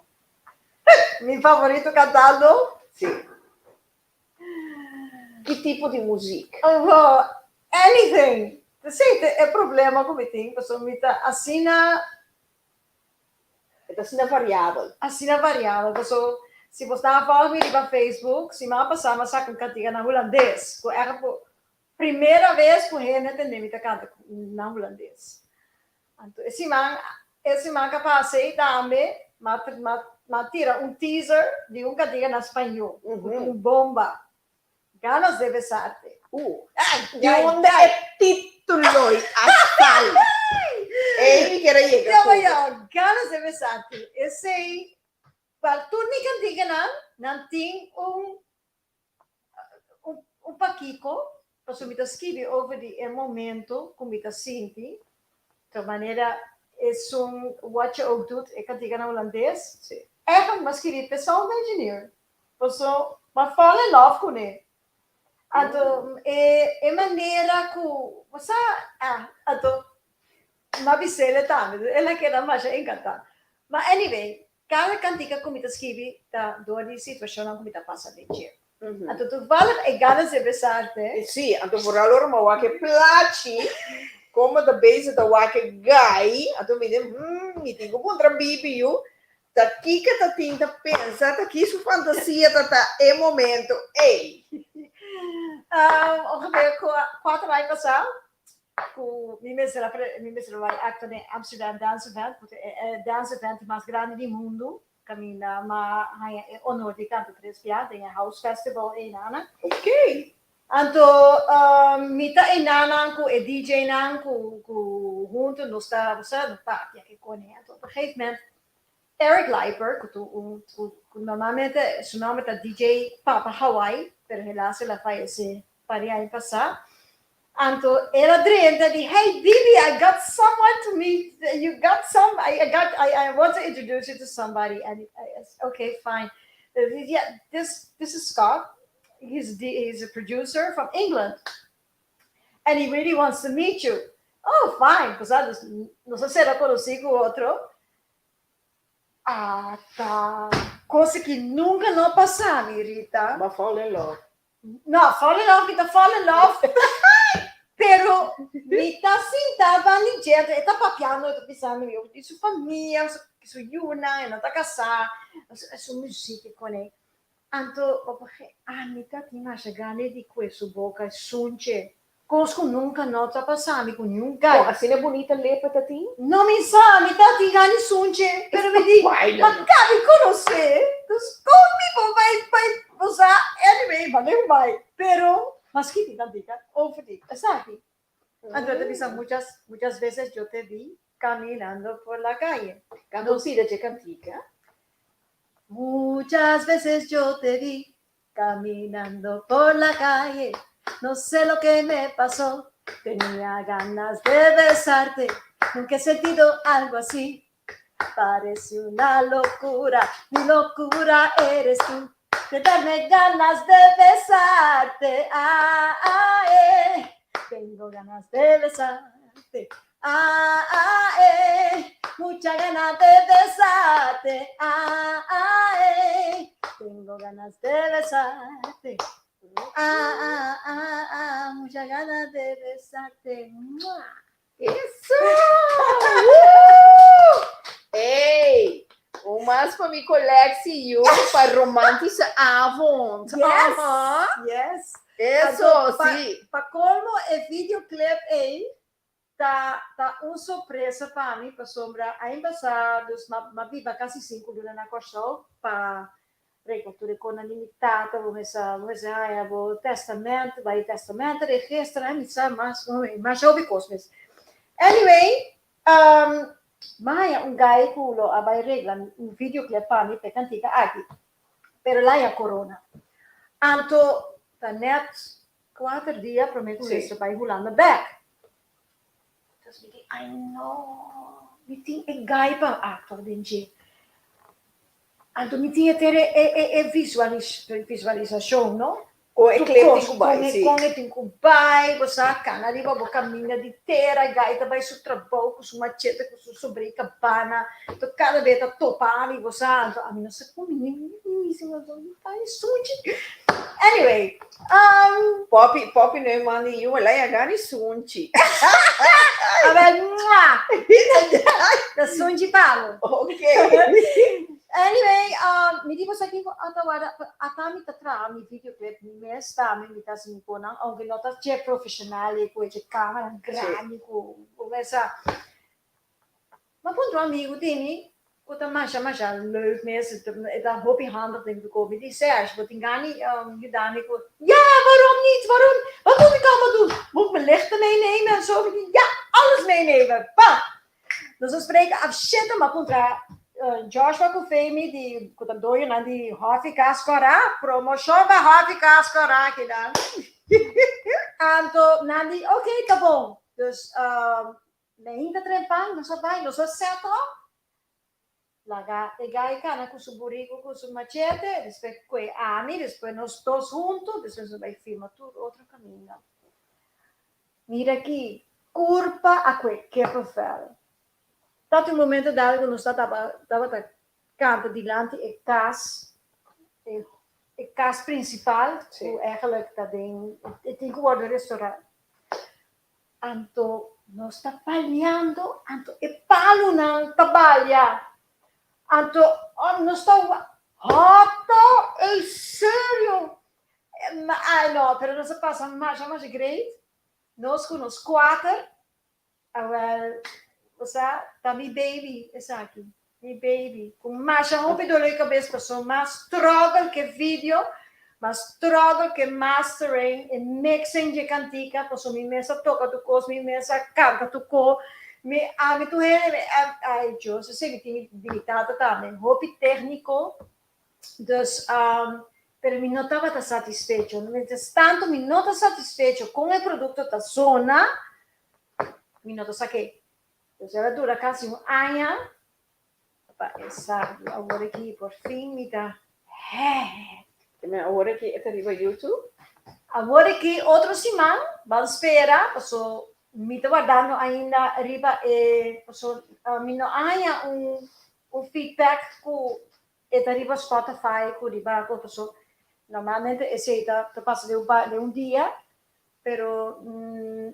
Mi favorito kantando? Si. Ki tipo di muzik? Oh, anything. Si, e problema ku mi tin, pasobra mi ta asina E ta asina variabel. Asina variabel, paso si bo sta a volg mi riba Facebook, siman pasá mi a saka un kantiga na hulandes, ku ègt por primera bes ku hende a tende mi ta kanta na hulandes. Anto e siman e siman ku a pasa ei tambe mi a tira un teaser di un kantiga na spañó, ku ta un bomba. Ganas de besarte. Di unda e título a sali? Ei mi kier a yega ku bo. Ganas de besarte. Esei, pa tur mi kantiganan, nan tin un un pakiko, pasobra mi ta skibi over di e momento ku mi ta sinti, Ta manera esun Wat je ook doet, e kantiga na hulandes. Eigenlijk m'a skibi p'e sound engineer, paso m'a fall in love kuné. Anto e e manera ku bo sa, ah, anto m'a bis'el tambe, el a keda masha enkantá. Ma anyway, kada kantiga ku mi ta skibi ta dor di situashonnan ku mi ta pasa den dje. Anto toevallig e ganas de besarte. Sí, anto vooral ora mi a wak e plachi, como ta bezig ta wak e guy, anto mi di, hmm, mi tin cu puntra Bibi yu, ta kiko ta tin ta pensa, ta ki su fantasia ta ta e momento ey. Ongeveer cuater aña pasá, cu mi mester a mi mester a bai actua den Amsterdam Dance Event, cu ta e dance event mas grandi di mundo. Kaminda m'a haña e honor di kanta tres bia den e House Festival einanan. Ok. Anto mi ta einanan ku e DJ-nan ku ku huntu nos ta bo sa nos papia ke kone. Anto op een gegeven moment Eric Leiper ku ta un ku normalmente su nomber ta DJ Papa Hawaii pero helaas el a fayesé par di aña pasá. Anto el a drenta di, Hey Bibi, I got someone to meet, you got some, I got, I want to introduce you to somebody. And I said, okay, fine. Yeah, this, this is Scott. He's, the, he's a producer from England. And he really wants to meet you. Oh, fine. Pues ah, nos, nos a sera conocí cu otro. Ata, cosa ki nunca no a pasa mi, Rita. Ba fall in love. No, fall in love, mi ta fall in love. Pero mi ta sinta ban di dje, e ta papiando, e ta bisando mi di su famia, su yunan, e no ta kasá, su muziek e kone. Anto op een ge, ami ta tin masha gana di kue su boka e sunche. Kos ku nunka no ta pasa mi ku niun guy. Kon asina bunita lepa ta tin? No mi sa, mi ta tin gana di sunche, pero mi di, ma kabi konosé, dus kon mi por bai bai bo sa, anyway, manda ku bai. Pero, mas kiti nan dika over di esaki. Anto e ta bisa muchas, muchas veces yo te vi caminando por la calle. Kando pida dje kantika? Muchas veces yo te vi Caminando por la calle, no sé lo que me pasó. Tenía ganas de besarte, nunca he sentido algo así. Parece una locura, mi locura eres tú. De darme ganas de besarte, ah, ah, eh. Tengo ganas de besarte, ah, ah, eh. Mucha ganas de besarte, ah, ah, eh. Tengo ganas de besarte. Ah, ah, ah, ah, mucha ganas de besarte. Mua. Eso! Ey! Un mas pa mi colectie, yu, pa romantische avond. Yes, Aha. yes. Eso, Anto, pa, sí. pa colmo e videoclip ey ta ta un sorpresa pa mi pasobra aña pasá dus m'a m'a biba casi sinku luna na Kòrsou pa regla tur e konan di mi tata, bo mester bo mester haña bo testament, bai testament registra, mi sa mas masha hopi kos mes. Anyway, m'a haña un guy ku lo a bai regla un videoclip pa mi pa e kantika aki, pero el a haña corona. Anto ta nèt Kuater dia promé ku Lester bai Hulanda bèk. Dus mi di, ai no, mi tin e gai pa aktua den dje. Anto mi tin e tere e e e visualis visualisashon no. Kon e Tur klep tin kos, ku bai, kon e si. kon e tin ku bai, bo sa kana riba bo kaminda di tera, gai ta bai su trabou ku su machete ku su sombré kabana, to kada be ta topa ami, bo sa, anto ami no sa kon mi mi mi sunchi. Anyway, um. Poppy Poppy no e manda yu, el a yaga ni sunchi. Awel, mua! Ta sunchi pa bo. Ok. Anyway, um, mi di boso aki ku ata warda, ata mi ta traha mi videoclip mi mes tambe, mi ta hasi mi konan, aunke no ta dje profesional ei ku e dje camera grandi ku bo mes sa. Ma puntra un amigu di mi ku ta masha masha leuk mes, e ta hopi handig den ku mi di, Serge, bo tin gana di yuda mi ku, ja, waarom niet, waarom, wat moet ik allemaal doen? Moet ik mijn lichten meenemen en zo? Mi di, ja, alles meenemen, bam! Nos a spreken af shete, m'a puntra Joshua ku Femi di ku ta doñonan di Hòfi Kas Kòrá, promoshon pa Hòfi Kas Kòrá kinan. Anto nan di, ok, ta bon. Dus Meinta trempan nos a bai, nos a set up, laga e gai kana ku su buriku ku su machete, despues kue ami, despues nos dos huntu, despues nos a bai firma tur otro kaminda. Mira aki, kurpa a kue kippenvel. Ta tin un momento dado ku nos tabata kanta dilanti e kas, e kas prinsipal, ku eigenlijk ta den, e tin ku wòrdu restorá. Anto nos ta paliando, anto e palunan ta balia. Anto nos ta hòto, ey serio. Ay no, pero nos a pasa masha masha great. Nos ku nos kuater, awel, bo sa, ta mi baby esaki, mi baby. Ku masha hopi dolor di kabes paso mas struggle ke video, mas struggle ke mastering e mixing dje kantika paso mi mes a toka tur kos, mi mes a kanta tur ko, mi ami tur hende mi ay Dios esei mi tin di mi tata tambe hopi tekniko dus pero mi no tabata satisfecho mientras tanto mi no ta satisfecho kon e produkto ta zona mi no ta sak'é dus el a dura kasi un aña Pa esaki awor aki por fin mi ta hèhè. Te awor aki e ta riba YouTube? Awor aki otro siman ban spera paso mi ta wardando ainda riba e paso mi no a haña un un feedback ku e ta riba Spotify ku riba paso normalmente esei ta pasa den un den un dia Pero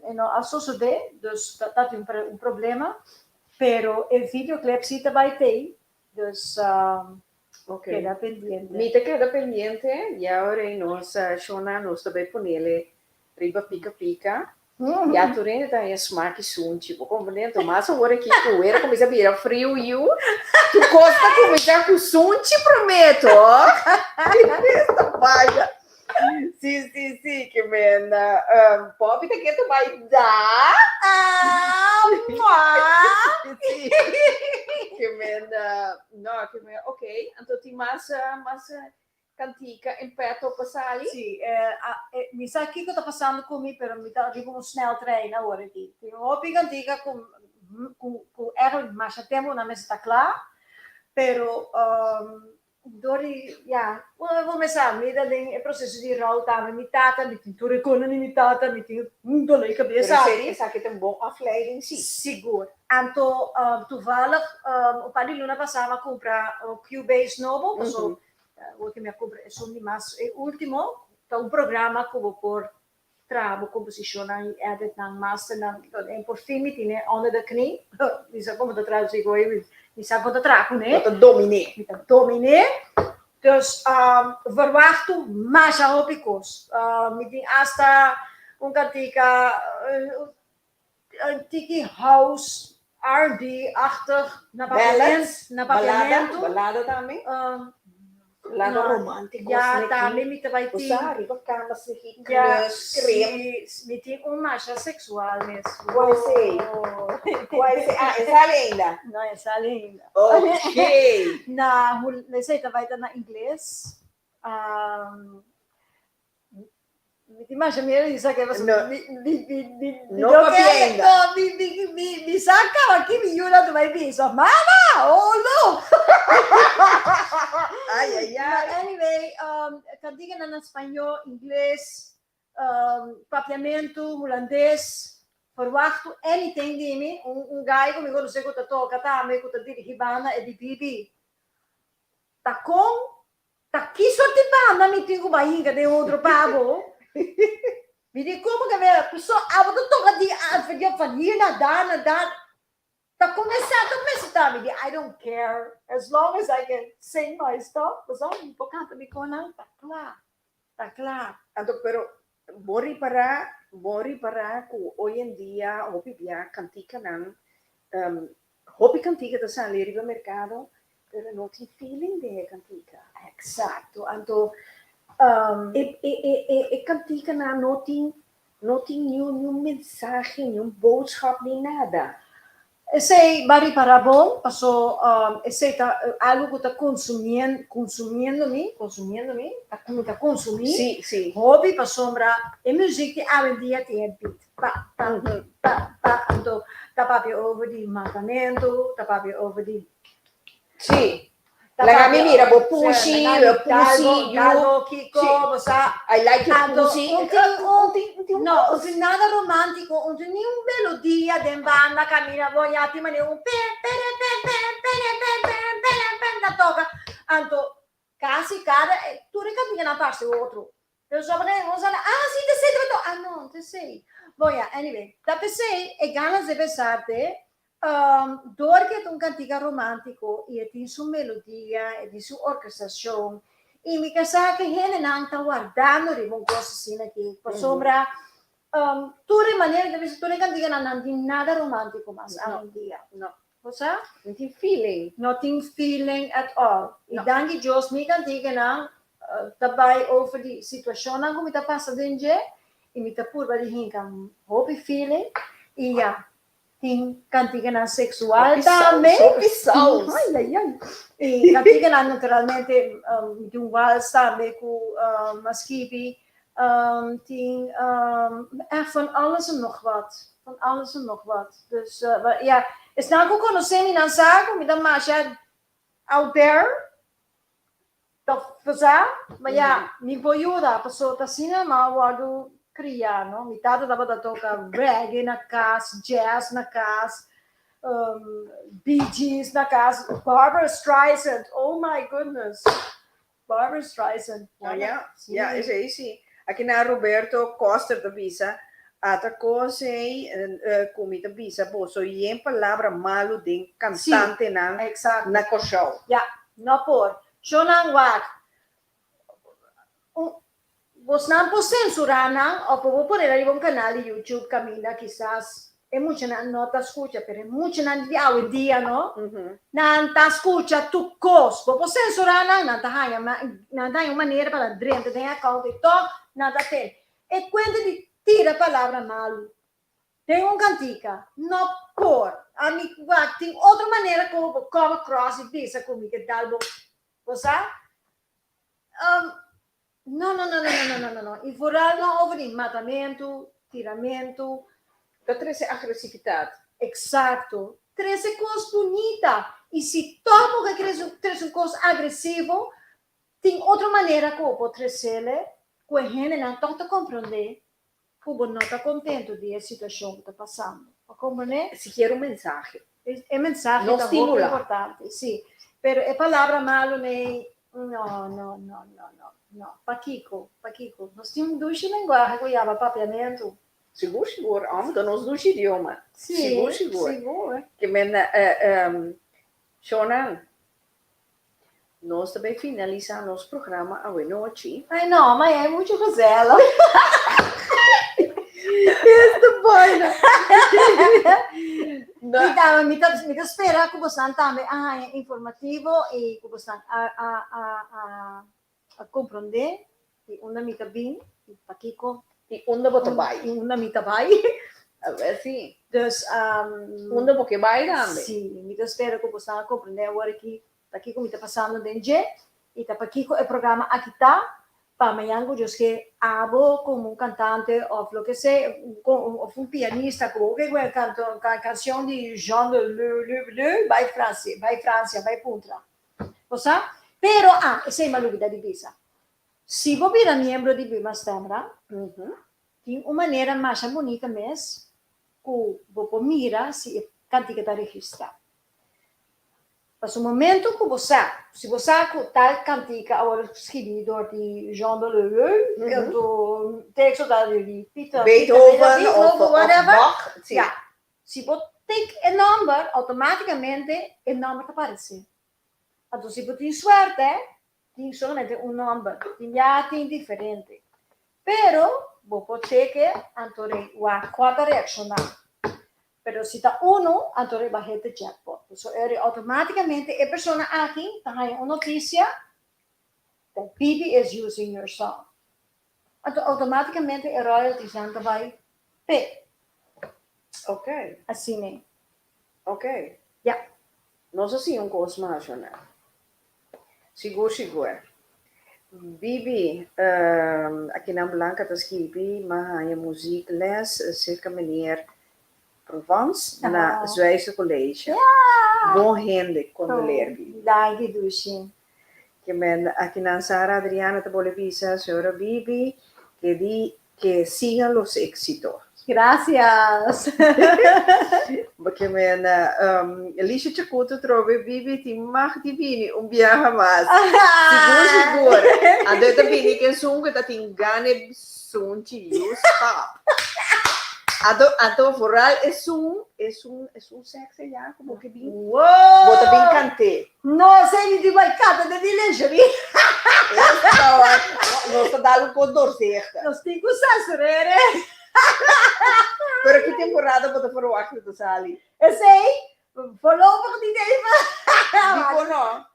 e no a sosodé, dus ta tin un problema. Pero e videoclip sí ta bai tei, dus keda pendiente. Mi ta keda pendiente, ya ora ei nos shona nos ta bai ponele riba pika pika. Ya tur hende ta haña smak i sunchi, bo komprende? Anto mas awor aki ku wera kuminsá bira friu yu, tur kos ta kuminsá ku sunchi promé tok. Esta baya. Sí, sí, sí, ke men um, Poppy ta ke ta bai da. Ah, mua. Sí. Ke men, uh, no, ke men, ok, anto tin mas, uh, mas uh, kantika en peto pa sali? Sí, eh, a, eh, mi sa kiko ta pasando ku mi, pero mi ta riba un sneltrein awor aki. Tin hopi kantika ku, ku, ku eigenlijk masha tempu nan mester ta kla, pero um, Dor di, ya, bo mes sa, mi ta den e proseso di rou tambe, mi tata, mi tin tur e konan di mi tata, mi tin un dolor di kabesa. Pero esei, esaki ta un bon afleiding si. Sigur. Anto, toevallig, un par di luna pasá mi a kumpra un Cubase nobo, paso awor ke mi a kumpra esun di mas e ultimo, ta un programa ku bo por traha bo komposishonnan i editnan, masternan, en por fin mi tine onder de knie, mi sa kon bo ta tradusi ku ei, mi sa kon ta traha kuné. Bo ta dominé. Mi ta dominé, dus verwachtu masha hopi kos. Mi tin asta un kantika, un tiki house, R&B-achtig, na Ballads? na papiamentu. Balada tambe? Balada romántico, Ya, sneki. tambe mi ta bai tin. Bo sa, riba kama sneki, Ya, knus, krem. si, mi tin un masha sexual mes. Cual esei? Cual esei? Ah, e sali ainda? No, e sali ainda. Ok. Na, esei ta bai ta na ingles. Mi tin masha miedu di sa ke pasobra No. mi mi mi mi mi No no papia ke ainda. no mi mi mi mi sa kaba ki mi yuda tu bai bisa mama oh no Ay ay ay. But anyway um kantikanan na spañó, ingles, um papiamentu, hulandes, verwachtu anything di mi. Un un guy ku mi konosé ku ta toka tambe ku ta dirigí banda e di Bibi ta kon Ta ki sorti banda mi tin ku bai hinka den otro pa bo? Mi di komo ke mi so abo ta toka di van hier na daar na daar. Ta kon esei ta mester ta? Mi di I don't care as long as I can sing my stuff pasobra mi por kanta mi konan ta kla ta kla. Anto pero bo ripará bo ripará ku hoy en dia hopi bia kantikanan Hopi kantika ta sali riba merkado, pero no tin feeling den e kantika. Eksakto. Anto E e e e e kantikanan no tin no tin niun niun mensahe, niun boodschap, ni nada. Esei ba ripará bon, paso esei ta algu ku ta konsumien konsumiendo mi, konsumiendo mi, ta mi ta konsumí Sí, sí. hopi pasobra e muzik di awendia tin e beat. Pa, pa, pa, pa, anto ta papia over di matamentu, ta papia over di. Sí. Ta Laga mi papia mira bo sí, pussy, laga mi bo pussy, dal bo, you. dal bo kiko, Sí. bo sa. I like your Anto pussy. un tin un, Un tin, un tin un no, un kos. tin nada romántico, un tin ni un melodia den banda camina bo ya tin manera un pe, pere, pe, pe, pere, pe, pe, pere, pe, ta toca. Anto Casi cada, tur e cantiganan parse otro. Pero sommige nos a ah si ta esey tabata, ah no, ta esey. Bon ya, anyway, ta p'esey e ganas de besarte, dor ke ta un cantiga romantico y e tin su melodia, e tin su orkestracion, y mi ke sa ke hendenan ta wardando riba un cos asina aki, pasobra tur e manera ta bisa tur e cantiganan nan tin nada romantico mas awendia. No. Bo sa? No tin feeling. No tin feeling at all. I No. danki Dios mi kantikenan ta bai over di situashonnan ku mi ta pasa den dje i mi ta purba di hinka hopi feeling i ya tin kantikenan seksual Hopi saus, tambe. hopi saus. Ai ai ai. I kantikenan naturalmente mi tin un wals tambe ku a skibi Tin echt van alles en nog wat. Van alles en nog wat. Dus ja, esnan ku konosé mi nan sa ku mi ta masha out there, ta sa, ma ja, mi por yuda pasobra ta asina mi a wòrdu kriá, no. Mi tata tabata toka reggae na kas, jazz na kas, Bee Gees na kas, Barbra Streisand, oh my goodness. Barbra Streisand. Oh ya, ya, esei si. Aki na Roberto Koster ta bisa, Ata kos ei ku mi ta bisa boso yen palabra malu den kantantenan na Kòrsou. Ya, no por. Shownan wak. Bosnan por sensurá nan òf bo por pone nan riba un kanal di YouTube kaminda kisas e muchanan no ta skucha, pero e muchanan di awendia no, nan ta skucha tur kos. Bo por sensurá nan, nan ta haña nan ta haña un manera pa nan drenta den e account i tòg nan ta tende. E kuenta di tira palabra malu den un kantika no por. Ami wak tin otro manera ku bo por come across i bisa ku mi ke dal bo, bo sa? No, no, no, no, no, no, no, no. I vooral no over di matamentu, tiramentu. Ta trese agresivitat. Exacto. Trese kos bunita. I si tòg bo ke trese un kos agresivo, tin otro manera ku bo por tresele ku e hendenan tòg ta komprondé ku bo no ta kontentu di e situashon ku ta pasando. Bo komprondé? Sikiera un mensahe. E mensahe No ta hopi stimulá. importante, sí. Pero e palabra malu nei, no, no, no, no, no, no. Pakiko? Pakiko? Nos tin un dushi lenguahe ku yama papiamentu. Sigur, sigur. Amo ta nos dushi idioma. Sí, Sigur, sigur. sigur. Ke men, Shonan, Nos ta bay finalisa nos programa awenochi. Ay no, ma e mucho gezellig. Esta baina. Mi ta, mi ta, mi ta spera ku bosan tambe a haña informativo i ku bosan a, a, a, a, a komprondé di unda mi ta bin i pakiko. I unda bo ta bai. I unda mi ta bai. Awel si. Dus, Unda bo ke bai tambe. Si, mi ta spera ku bosan a komprendé awor aki pakiko mi ta pasando den dje i ta pakiko e programa aki ta. Pa mañan ku Dios ke abo komo un kantante òf loke sea, òf un pianista ku bo ke ku kanto kanshon di Jean de Leu Leu Leu bai Fransia, bai Fransia, bai puntra. Bo sa? Pero, ah, esei mi a lubida di bisa. Si bo bira miembro di Buma Stemra, tin un manera masha bunita mes ku bo por mira si e kantika ta registrá. Pasobra momento ku bo sa, si bo sa ku tal kantika a wòrdu skibí dor di Jean de Leleu, anto teksto ta di Peter, Beethoven of whatever, Bach, si. Ya. Si bo tik e nòmber, outomátikamente e nòmber ta paresé. Anto si bo tin suerte, tin solamente un nòmber, tin ya tin diferente. Pero bo por cheke anto rei wak kua ta reakshoná. Pero si ta unu, anto rei ba hit the jackpot. So e rei outomátikamente e persona aki ta haña un notisia that Bibi is using your song. Anto outomátikamente e royaltiesnan ta bai p'e. Ok. Asina. Ok. Ya. Nos a siña un kos mas, Jonel. Sigur sigur. Bibi, akinan Blanca ta skibi, m'a haña muziek les serka meneer Provence na Zwijse College. Bon hende, kondoleer Bibi. Danki Dushi. Ke men akinan Sara Adriana ta bole bisa, señora Bibi, ke di Que sigan los éxitos. Gracias. Ke men Alicia Chacuto trobe Bibi tin mag di bini un biaha mas. Sigur sigur. Anto e ta bini ku esun ku ta tin gana e sunchi you stop. Anto anto vooral esun esun esun sexy ya ku bo ke bin. Wow. Bo ta bin kant'é. No esei mi tin bai kata den di lingerie. Nos ta dal un kos doorzichtig. Nos tin ku censurere. Pero ki temporada bo ta verwacht ku ta sali? Esei voorlopig niet even. Dikon no?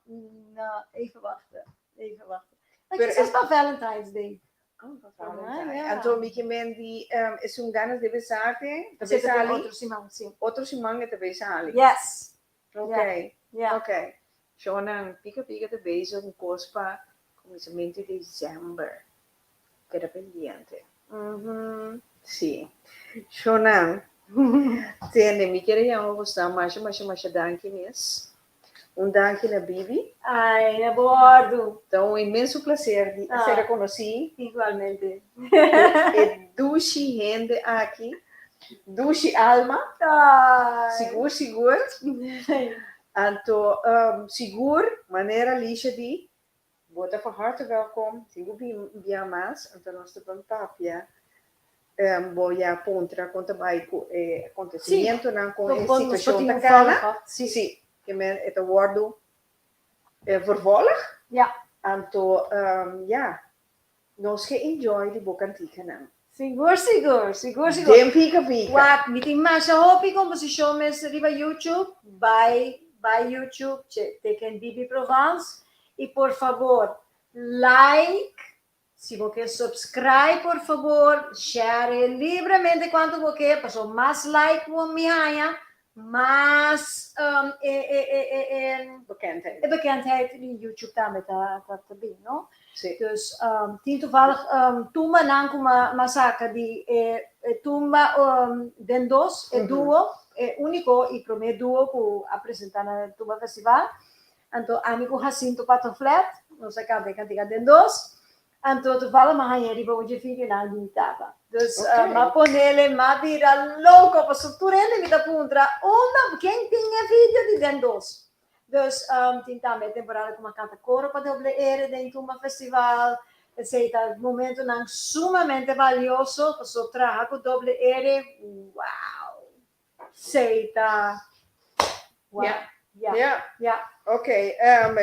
No, even wachten. Even wachten. Maar het is pa Valentine's Day. Oh, pa Valentine. Anto mi ke men di esun ganas debe sarte, ta bay sali. Otro siman, si. Otro siman e ta bay sali. Yes. Ok, Ja. ok. Shownan Pika Pika ta bezig un kos pa kuminsamentu di december. Keda pendiente. Mhm, si. Shownan, tende, mi kier a yama bosnan masha masha masha danki mes. Un danki na Bibi. Ai, na bo ordu. Ta un inmenso placer di Ah. ser rekonosí. Igualmente. E dushi hende aki. Dushi alma. Sigur sigur. Anto sigur manera Alicia di, bo ta van harte welkom, tin ku bin bia mas, anto nos ta ban papia, bo ya puntra kon ta bai ku e acontecimientonan, kon e situacion ta kana. Si, ke men e ta wordu vervolg. Anto ya, Nos ke enjoy di bo kantikanan. Sigur sigur, sigur sigur. Den pika pika. Wak, mi tin masha hopi komposishon mes riba YouTube, bai bai YouTube che teken Bibi Provence i por fabor like, si bo ke subscribe por fabor share libremente kuantu bo ke pasobra mas like bo mi haña Mas e e e e e Bekendheid. E bekendheid di YouTube tambe ta ta ta bin, no? Sí. Dus tin toevallig tumbanan ku m'a m'a saka di e e tumba den dos, e duo, e úniko i promé duo ku a presentá na Tumba Festival. Anto ami ku Jacinto Patoflet nos a kanta e kantika den dos. Anto toevallig m'a haña riba un dje videonan di mi tata. Dus m'a ponele, m'a bira loko pasobra tur hende mi ta puntra unda, ken tin e video di den dos. Dus tin tambe e temporada ku m'a kanta koro pa doble ere den Tumba Festival. Esei ta momentonan sumamente balioso pasobra traha ku doble ere, wow! Esei ta wow. Ja. Ja. Ja. Ja. Ok,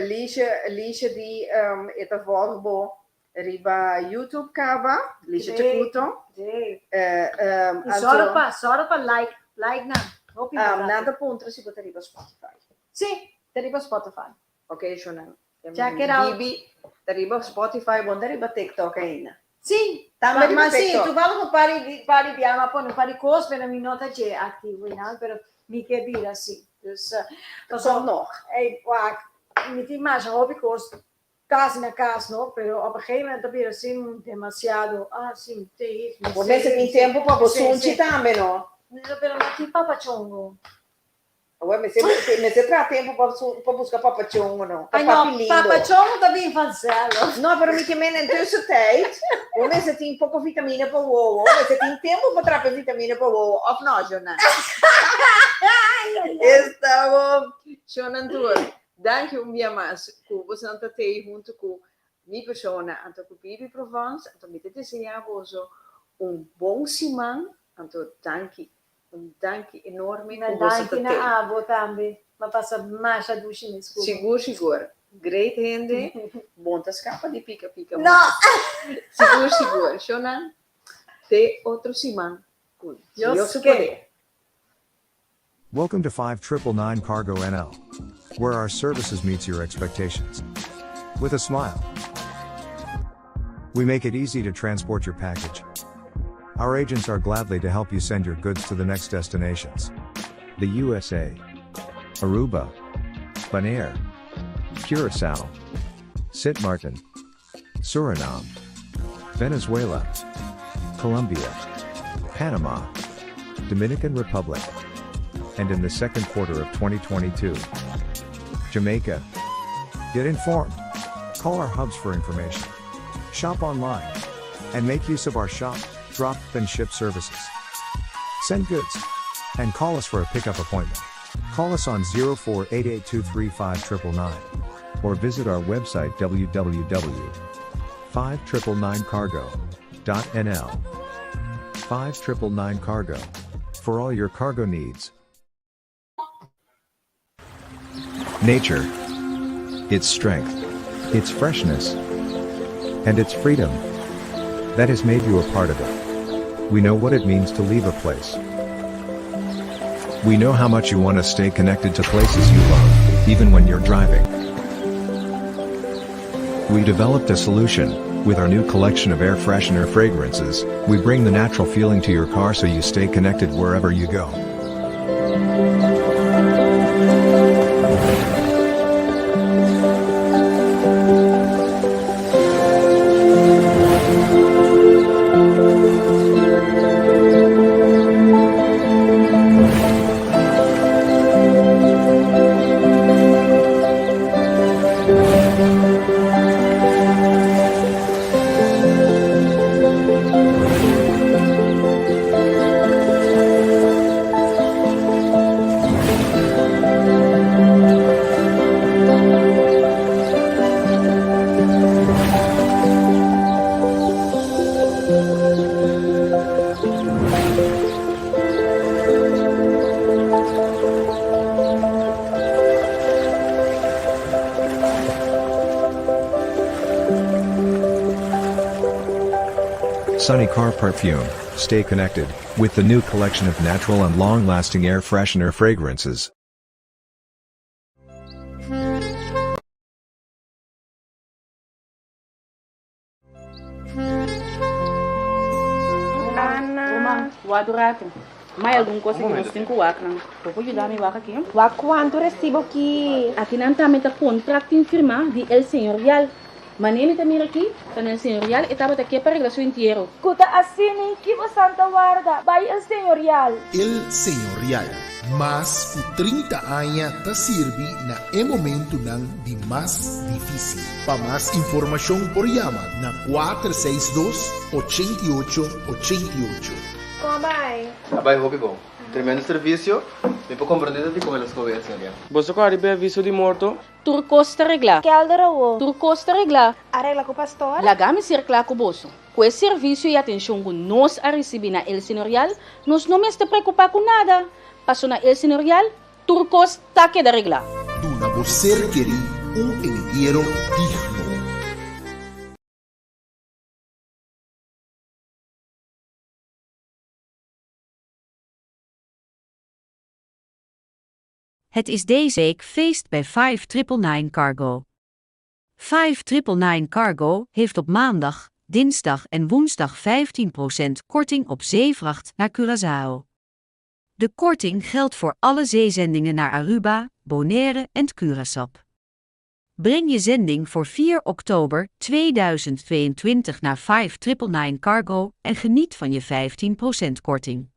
Liesje, Liesje di e ta volg bo riba YouTube kaba, Liesje Chacuto. Sí. I sòru pa, sòru pa like, like nan. Hopi importante. Nan ta puntra si bo ta riba Spotify. Sí, ta riba Spotify. Ok, Shonan. Check it out. Bibi ta riba Spotify, bo no ta riba TikTok ainda. Sí, Tambe riba ma sí, TikTok. toevallig un par di par di biaha m'a pone un par di kos, pero mi no ta dje aktivo i nan, pero mi ke bira sí. Dus, Ta kom nog. Ey, wak, mi tin masha hopi kos. Kasi na kas no, pero op een gegeven moment ta bira sin demasiado, ah si, te hit, Bo mester tin tempu pa bo sunchi tambe no. Pero no tin papachongo. Awor mester mester traha tempu pa pa buska papachongo no, pa Ay no, papi lindo. papachongo ta bin vanzelf. No, pero mi ke men en tussentijd, bo mester tin poko vitamina pa wowo, mester tin tempu pa traha e vitamina pa wowo, of no, Shona? Esta bon. Shona tur. Danki un bia mas ku bosonan ta tei huntu ku mi persona anto ku Bibi Provence, anto mi ta deseá boso un bon siman, anto danki, un danki enorme ku boso ta Danki na tei. abo tambe, m'a pasa masha dushi mes ku bo. Sigur sigur, great hende, bon ta skapa di pika pika No! mas. Sigur sigur, shownan, te otro siman ku Dios Dios su ke. poder. Welcome to 5999 Cargo NL, where our services meets your expectations. With a smile. We make it easy to transport your package. Our agents are gladly to help you send your goods to the next destinations. The USA, Aruba, Bonaire, Curacao, Sint Maarten, Suriname, Venezuela, Colombia, Panama, Dominican Republic, and in the second quarter of 2022, Jamaica. Get informed. Call our hubs for information. Shop online. And make use of our shop, drop, and ship services. Send goods. And call us for a pickup appointment. Call us on 0488235999 or visit our website www.5999cargo.nl. 5999 Cargo. For all your cargo needs. Nature. Its strength. Its freshness. And its freedom. That has made you a part of it. We know what it means to leave a place. We know how much you want to stay connected to places you love, even when you're driving. We developed a solution. With our new collection of air freshener fragrances, we bring the natural feeling to your car so you stay connected wherever you go. Sunny Car Perfume, stay connected with the new collection of natural and long-lasting air freshener fragrances. Ana. Wak un ratu. Mai algun kos ku nos tin ku wak nan. Bo por yuda mi wak aki? Wak kuantu resibo ki. Aki nan tambe ta kontrakt tin firmá di El Señorial. Manera mi ta mira aki, ta na El Señorial e tabata ke pa regla su entiero. Ku ta asina ki bosan ta warda bai El Señorial. El Señorial, mas ku 30 aña ta sirbi na e momentunan di mas difísil. Pa mas informashon por yama na 462 88 88. Kon a bai? A bai hopi bon. Tremendo servicio. Mi por comprende ta dicon el a scoge El Señorial. Boso ku a riba e aviso di morto? Tur kos ta reglá. Kelder awo. Tur kos ta reglá. A regla ku pastor. Laga mi ser kla ku boso. Ku e servisio i atenshon ku nos a risibí na El Señorial, nos no mester preokupá ku nada. Paso na El Señorial, tur kos ta keda reglá. Duna bo ser kerí un entiero digno. Het is deze week feest bij 5999 Cargo. 5999 Cargo heeft op maandag, dinsdag en woensdag 15% korting op zeevracht naar Curaçao. De korting geldt voor alle zeezendingen naar Aruba, Bonaire en Curaçao. Breng je zending voor 4 oktober 2022 naar 5999 Cargo en geniet van je 15% korting.